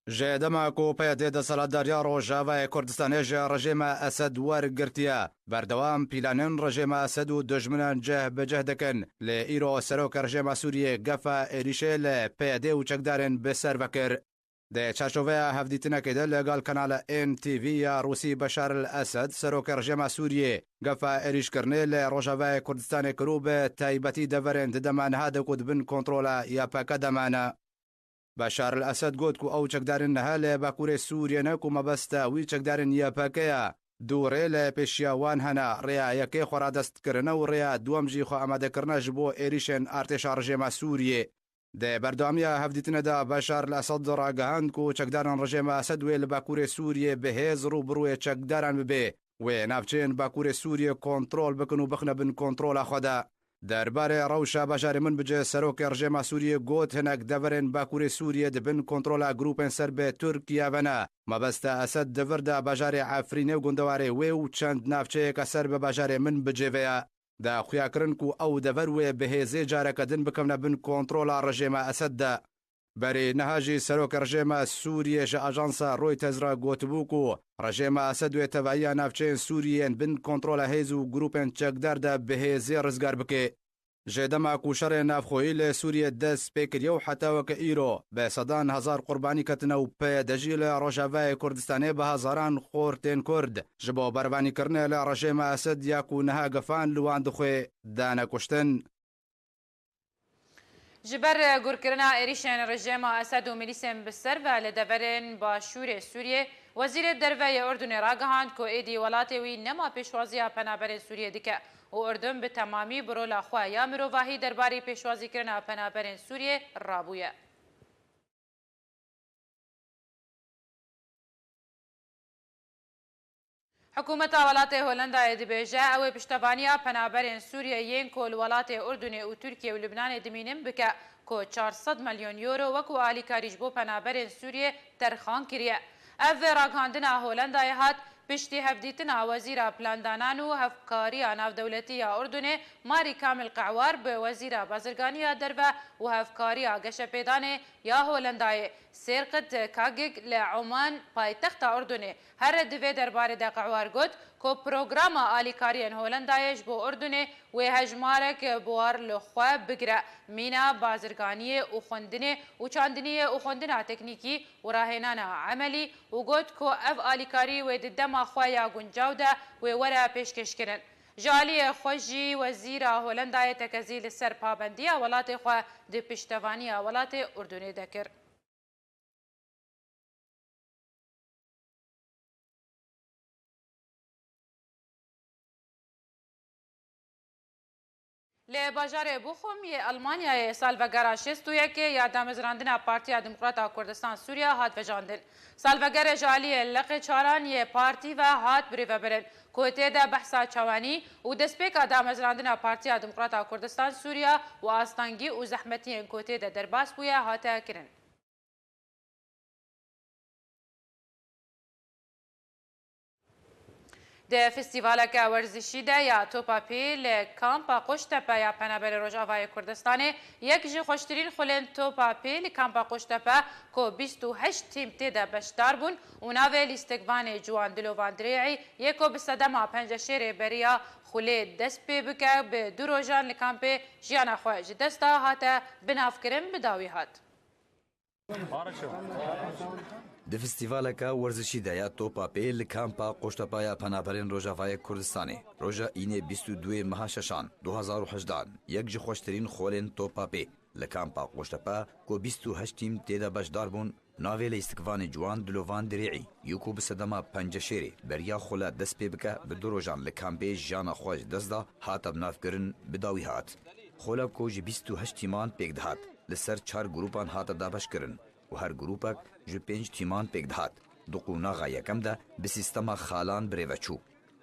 Ji dema ku P Y D desthilatdariya Rojavayê Kurdistanê ji rejêma Esed wergirtiye, berdewam planên rejêma Esed û dijminan cih bi cih dikin. Lê îro serokê rejêma Sûriyê gefa êrîşê li P Y D û çekdarên bi ser ve kir. Di çarçoveya hevdîtinekê de li gel kanala N T V ya Rûsî Beşar el Esed, serokê rejêma Sûriyê, gefa êrîşkirinê li Rojavayê Kurdistanê kir û bi taybetî deverên di dema niha de ku di bin kontrola Y P G de mane. Beşar el Esed got ku ew çekdarên niha li Bakurê Sûriyê ne ku mebesta wî çekdarên Y P G ye. Du rê li pêşiya wan hene, rêya yekê xwe radest kirine û rêya duwem jî xwe amade kirine ji bo êrîşên artêşa rejêma Sûriyê. Di berdewamiya hevdîtinê de Beşar el Esed ragihand ku çekdarên rejêma Esed wê li Bakurê Sûriyê bi hêz rû bi rûyê çekdaran bibe. Wê navçeyên Bakurê Sûriyê kontrol bikin û bixine bin kontrola xwe de. Derbarê rewşa bajarê Minbicê serokê rejêma Sûriyê got, hinek deverên Bakurê Sûriyê di bin kontrola grûpên ser bi Tirkiye ve ne. Mebesta Esed di vir de bajarê Efrînê û gundewarê wê û çend navçeyeke ser bi bajarê Minbicê ve ye. Da xuyakirin ku ew dever wê bi hêzê careke din bikevne bin kontrola rejêma Esed de. Berê niha jî serokê rejêma Sûriyê ji ajansa Reuters re gotibû ku rejêma Esed wê tevahiya navçeyên Sûriyê yên bin kontrola hêz û grûpên çekdar de bi hêzê rizgar bike. Ji dema ku şerê navxweyî li Sûriyê dest pê kiriye û heta weke îro, bi sedan hezar qurbanî ketine û P Y D jî li Rojavayê Kurdistanê bi hezaran xortên Kurd ji bo berevanîkirinê li rejêma Esed ya ku niha gefan li wan dixwe dane kuştin. Ji ber gurkirina êrîşên rejêma Esed û milîsên bi ser ve li deverên başûrê Sûriyê, Wezîrê Derve yê Urdunê ragihand ku êdî welatê wî nema pêşwaziya penaberên Sûriyê dike û Urdun bi temamî bi rola xwe ya mirovahî derbarî pêşwazîkirina penaberên Sûriyê rabûye. Hikûmeta welatê Holendayê dibêje, ew ê piştevaniya penaberên Sûriyê yên ku li welatê Urdunê û Tirkiye û Lubnanê dimînin bike, ku çar sed milyon euro wekû alîkarî ji bo penaberên Sûriyê terxan kiriye. Ev ragihandina Holendayê hat, Piştî hevdîtina Wezîra Plandanan û Hevkariya Navdewletî ya Urdunê Marî Kamil Qehwar bi Wezîra Bazirganiya Derve û Hevkariya Geşepêdanê ya Holendayê Sêrqit Kagig li Oman, paytexta Urdunê, here di vê derbarê de Qehwar got ku programa alîkariyên Holendayê ji bo Urdunê wê hejmarek biwar li xwe bigire, mîna bazirganiyê û xwendinê û çandiniyê û xwendina teknîkî û rahênana emelî û got ku ev alîkarî wê di dema xwe ya guncaw de wê were pêşkêşkirin. Ji aliyê xwe jî Wezîra Holendayê tekezî li ser pabendiya welatê xwe di piştevaniya welatê Urdunê de kir. Li bajarê Bochum yê Almanyayê salvegera şêst û yekê ya damezrandina Partiya Demokrata Kurdistan Sûriya hat vejandin. Salvegere ji aliyê leqê çaran yê partî ve hat birêvebirin, ku tê de behsa çawanî û destpêka damezrandina Partiya Demokrata Kurdistan Sûriya û astengî û zehmetiyên ku tê de derbas bûye hate kirin. Di festîvaleke werzişî de ya topa pê li Kampa Qoştepe ya Penaberê Rojavayê Kurdistanê, yek ji xweştirîn xulên topa pê li Kampa Qoştepe ku bîst û heşt tîm tê de beşdar bûn û navê lîstikvanê Ciwan Dilovan Dirê'î yê ku bi sedema penceşêrê beriya xulê dest pê bike, bi du rojan li kampê jiyana xwe ji dest da, hate binavkirin, bi dawî hat. Di festîvaleke werzişî de ya topa pê li Kampa Qoştepa ya Penaberên Rojavayê Kurdistanê, roja înê bîst û duyê meha şeşan du hezar û hejdehan, yek ji xweştirîn xolên topa pê li Kampa Qoştepe ku bîst û heşt tîm tê de beşdar bûn, navê lîstikvanê Ciwan Dilovan Dirê'î, yê ku bi sedema penceşêrê beriya xole dest pê bike, bi du rojan li kampê jiyana xwe ji dest da, hate binavkirin, bi dawî hat. Xole ku ji bîst û heşt tîman pêk dihat, li ser çar grûpan hate dabeşkirin û her grûpek ji pênc tîman pêk dihat. Di qonaxa yekem de bi sîstema xalan birêve çû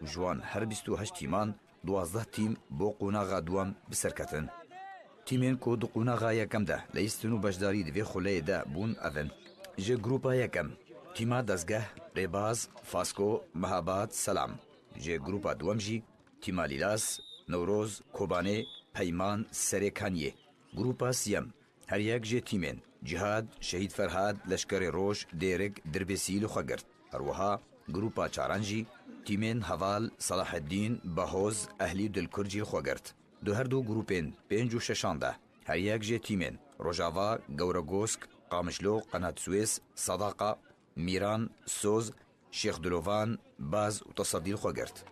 û ji wan her bîst û heşt tîman duwazdeh tîm bo qonaxa duwem bi ser ketin. Tîmên ku di qonaxa yekem de leyistin û beşdarî di vê xuleyê de bûn ev in: ji grûpa yekem, tîma Dezgeh, Rêbaz, Fasko, Mehabad, Selam. Ji grûpa duwem jî tîma Lîlas, Newroz, Kobanê, Peyman, Serê Kaniyê. Grûpa siyem, her yek jê tîmên Cihad, Şehîd Ferhad, Leşkerê Roj, Dêrik, Dirbêsî li xwe girt. Her wiha grûpa çaran jî tîmên Heval, Selaheddîn, Bahoz, Ehlî û Dilkur jî li xwe girt. Di her du grûpên pênc û şeşan de her yek jê tîmên Rojava, Gewregosk, Qamişlo, Qenatswês, Sadaqa, Mîran, Soz, Şêx Dilovan, Baz û Tesedî li xwe girt.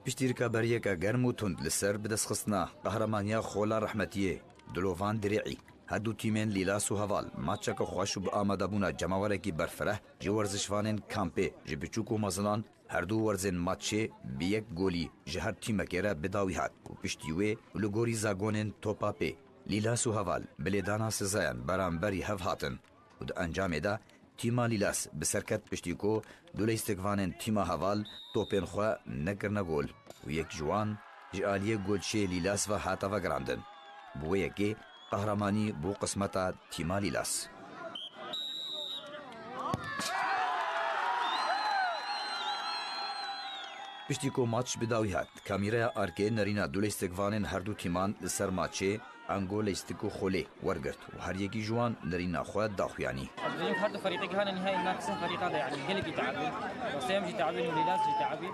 Piştî rikaberiyeke germ û tund li ser bidestxistina qehramaniya Xola Rehmetiyê Dilovan Dirê'î, her du tîmên Lîlas û Heval maçeke xweş û bi amadebûna cemawerekî berfireh ji werzişvanên kampê, ji biçûk û mezinan, her du werzên maçê bi yek golî ji her tîmekê re bi dawî hat û piştî wê û li gorî zagonên topa pê, Lîlas û Heval bi lêdana sizayan beramberî hev hatin û di encamê de tîma Lîlas bi ser ket, piştî ku du leyîstikvanên tîma Heval topên xwe nekirine gol û yek ji wan ji aliyê golçiyê Lîlas ve hate vegerandin. Bi wê yekê qehremanî bû qismeta tîma Lîlas. Piştî ku maç bi dawî hat, kamîreya arkê nerîna du leyîstikvanên her du tîman li ser maçê, ango leyîstik û xolê, wergirt û her yekî ji wan nerîna xwe daxuyanî. Ez dibêjim her du ferîqê hene nîhayê nav sih ferîqa de, yanî gelekî teabîn. Rastî em jî teabîn û Lîlas jî teabîn.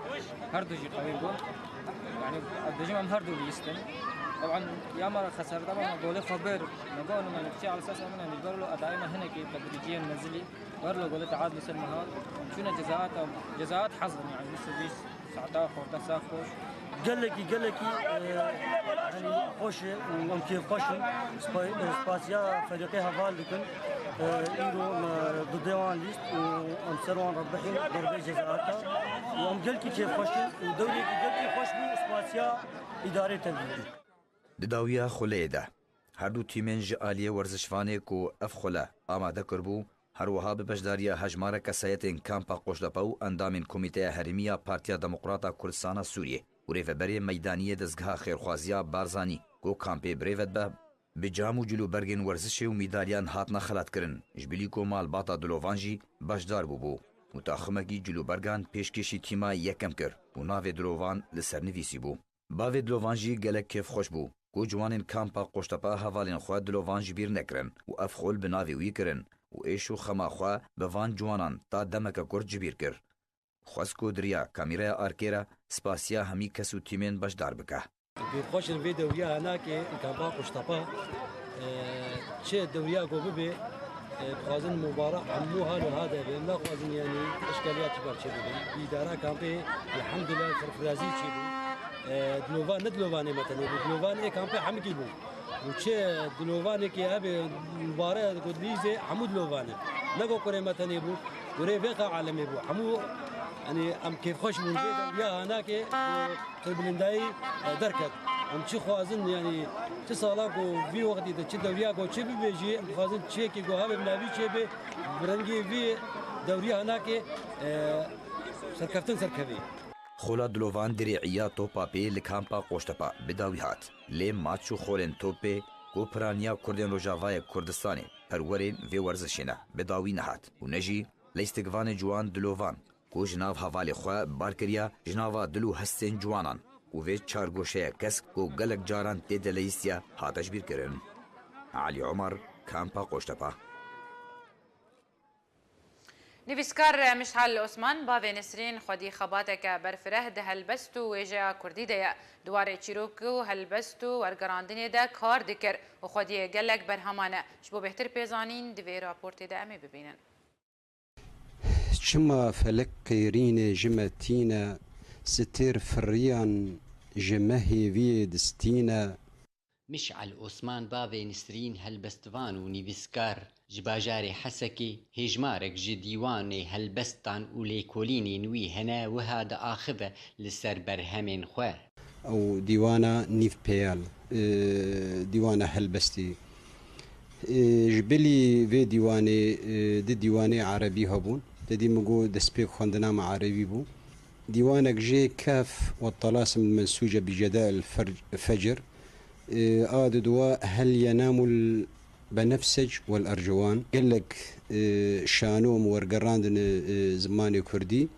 Her du jî qewî bûn. Yanî ez dibêjim em her du lîstin. Teban ya me xeserde me, me golê xwe bir. Me got, me kçe Elsas em ne, li ber lo edayê me hinekî tedrîciyên mezilî. Wer lo golê tead li ser me hat. Çûne cezaat, cezaat hezir, yanî bîst û bîst saeta xorta sax xweş. Gelekî, gelekî, e, yanî xweş e û em kêfxweş in. Spa-, e, spasiya ferîqê Heval dikin. E, îro me didê wan lîst û em ser wan re bihîn derbê cezaata. Û em gelkî kêfxweş in û dewrêkî gelkî xweş bû, spasiya îdarê tevlî. Di dawiya xuleyê de, her du tîmên ji aliyê werzişvanê ku ev xule amade kiribû, her wiha bi beşdariya hejmarek kesayetên Kampa Qoştepe û endamên Komîteya Herêmî ya Partiya Demokrata Kurdistana Sûriyê û rêveberê meydanî yê Dezgeha Xêrxwaziya Barzanî ku kampê birêve dibe, bi cam û cilûbergên werzişê û mîdalyan hatine xelatkirin, ji bilî ku malbata Dilovan jî beşdar bûbû. û taximekî cilûbergan pêşkêşî tîma yekem kir û navê dilovan li ser nivîsî bû. Bavê dilovan jî gelek kêfxweş bû ku ciwanên kampa Qoştepa hevalên xwe dilovan ji bîr nekirin û ev xol bi navê wî kirin û êş û xema xwe bi van ciwanan ta demeke kurt ji bîr kir. Xwest ku di riya kamîreya arkê re spasiya hemî kes û tîmên beşdar bike. Kêfxweş in vê dewriya henakê li kampa Qoştepa, e, çi dewriya ku bibe, e, dixwazin mubara hemû hal û hade be. Em naxwazin, yanî, eşkeliya çi ber çêbibe. Îdara kampê, elhamdulillah, serfirazî çêbû. E, dilovan, ne dilovanê me tenê bû, dilovan ê kampê hemikî bû. Û çi dilovanekê hebe mubare ku dilîzê hemû dilovan e. Ne ku kurê me tenê bû, kurê vê qe alemê bû. Hemû, yanî, em kêfxweş bûn vê dewriya henakê ku qirbilindayî, e, derket. Em çi xwazin, yanî, çi sala ku vî wextî de çi dewriya ku çi bibêjî, em dixwazin çiyekê ku hebe bi navî çêbe, bi rengê vî dewriya henakê, e, serkeftin serkevê. Xola dilovan di rêya topa pê li kampa Qoştepa bi dawî hat. Lê maç û xolên topê ku piraniya Kurdên Rojavayê Kurdistanê perwerên vê werzişê ne, bi dawî nehat û ne jî lîstikvanê ciwan dilovan ku ji nav hevalê xwe bar kiriya ji nava dil û hestên ciwanan û vê çar goşeya kesk ku gelek caran tê de lîstiya hate ji bîr kirin. Elî Omer, Kampa Qoştepa. Nivîskar Mişal Osman, bavê Nesrîn, xwedî xebateke berfireh di helbest û wêjeya kurdî de ye. Di warê çîrok û helbest û wergerandinê de kar dikir û xwediyê gelek berheman e. Ji bo bêhtir pêzanîn di vê raportê de em ê bibînin. Çima felek qêrînê ji me tîne, stêr firriyan ji me hêviyê distîne. Mişal Osman, bavê Nisrîn, helbestvan û nivîskar ji bajarê Hesekê, hêjmarek ji dîwanê helbestan û lêkolînên wî hene wiha diaxive li ser berhemên xwe. Ew dîwana nîvpeyal, e, dîwana helbestî. E, ji bilî vê dîwanê, e, di dîwanê erebî hebûn. Te dî min got destpêk xwendina me erebî bû. Dîwanek jê Kef ve Talasim Mensûce bi Ceda el Fer-, Fecr. E, a diduwa Hel Yenamul Benefsec wel Erciwan. Gelek, e, şano em wergerandine, e, zimanê kurdî.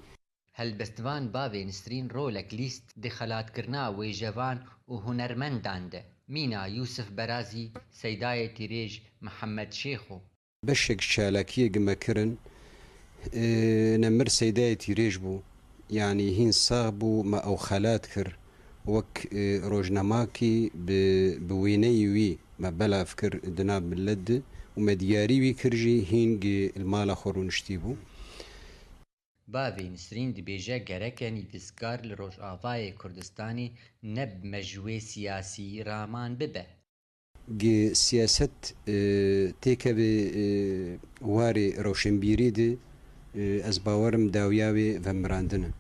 Helbestvan bavê Nisrîn rolek lîst di xelatkirina wêjevan û hunermendan de. Mîna Yûsif Berazî, Seydayê Tîrêj Mihemed Şêxo. Beşek çalakiyê gi me kirin, e, nemir Seydayê Tîrêj bû. Yanî hîn sax bû, me ew xelat kir. Wek, e, rojnamakî bi, bi wêneyê wî me belav kir di nav milet de û me diyarî wî kir jî hîn gi li mala xwe rûniştî bû. Bavê Nisrîn dibêje gereke nivîskar li Rojavayê Kurdistanê ne bi mejwê siyasî raman bibe. Gi siyaset, e, têkeve, e, warê rewşenbîrî de, e, ez bawerim dawiya wê vemirandin e.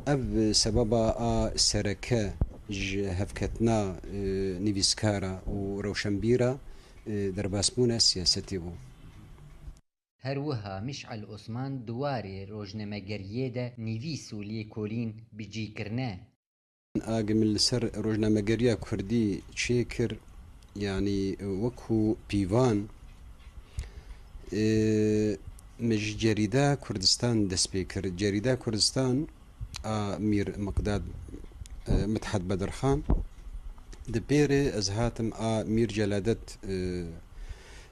Ev sebeba a sereke ji hevketina, e, nivîskara û rewşenbîra, e, derbasbûna siyasetê bû. Her wiha Mişal Osman di warê rojnamegeriyê de nivîs û lêkolîn bi cî kirine. A gi min li ser rojnamegeriya kurdî çêkir, yanî wekû pîvan, e, min ji Cerîda Kurdistan dest pê kir. Cerîda Kurdistan a Mîr Miqdad, e, Midhat Bedirxan. Di pêrê ez hatim a Mîr Celadet, e,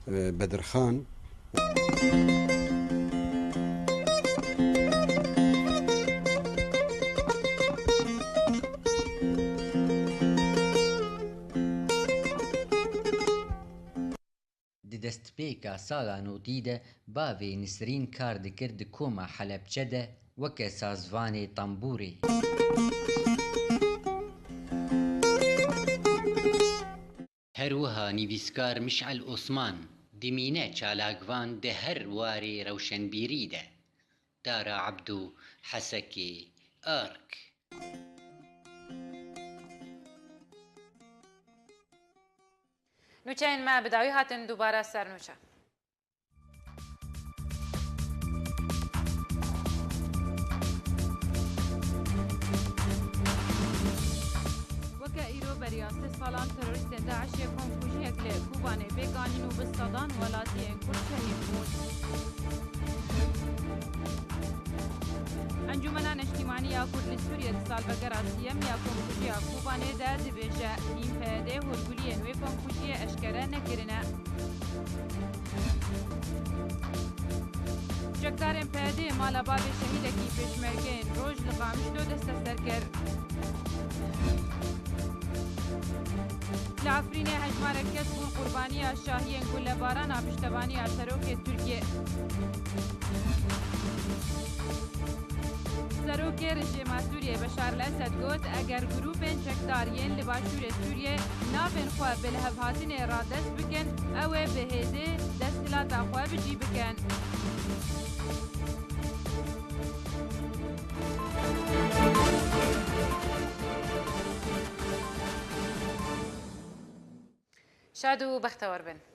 e, Bedirxan. Di destpêka sala nodî de bavê Nisrîn kar dikir di koma Helebçe de weke sazvanê tembûrê. Her wiha nivîskar Mişal Osman dimîne çalakvan di her warê rewşenbîrî de. Dara Ebdû, Hesekê, Ark. Nûçeyên me bi dawî hatin dubare ser nûçe. Weke îro beriya sê salan terorîstên DAIŞê komkujiyek li Kobanê pêk anîn û bi sedan welatiyên Kurd şehîd bûn. Encûmena Neştîmanî ya Kurd li Sûriyê di salvegera siyem ya komkujiya Kobanê de dibêje, nîm P Y D hûrguliyên wê komkujiyê eşkere nekirine. Çekdarên P Y D'ê mala bavê şehîdekî pêşmergeyên Roj li Qamişlo desteser kir. Li Efrînê hejmarek kes bûn qurbaniya şahiyên gulebarana piştevaniya serokê Tirkiyê. Serokê rejîma Sûriyê Beşar el-Esed got, eger grûpên çekdar yên li başûrê Sûriyê navên xwe bi lihevhatinê re dest bikin, ew ê bi hêzê desthilata xwe bi cî bikin. Şad û bextewar bin.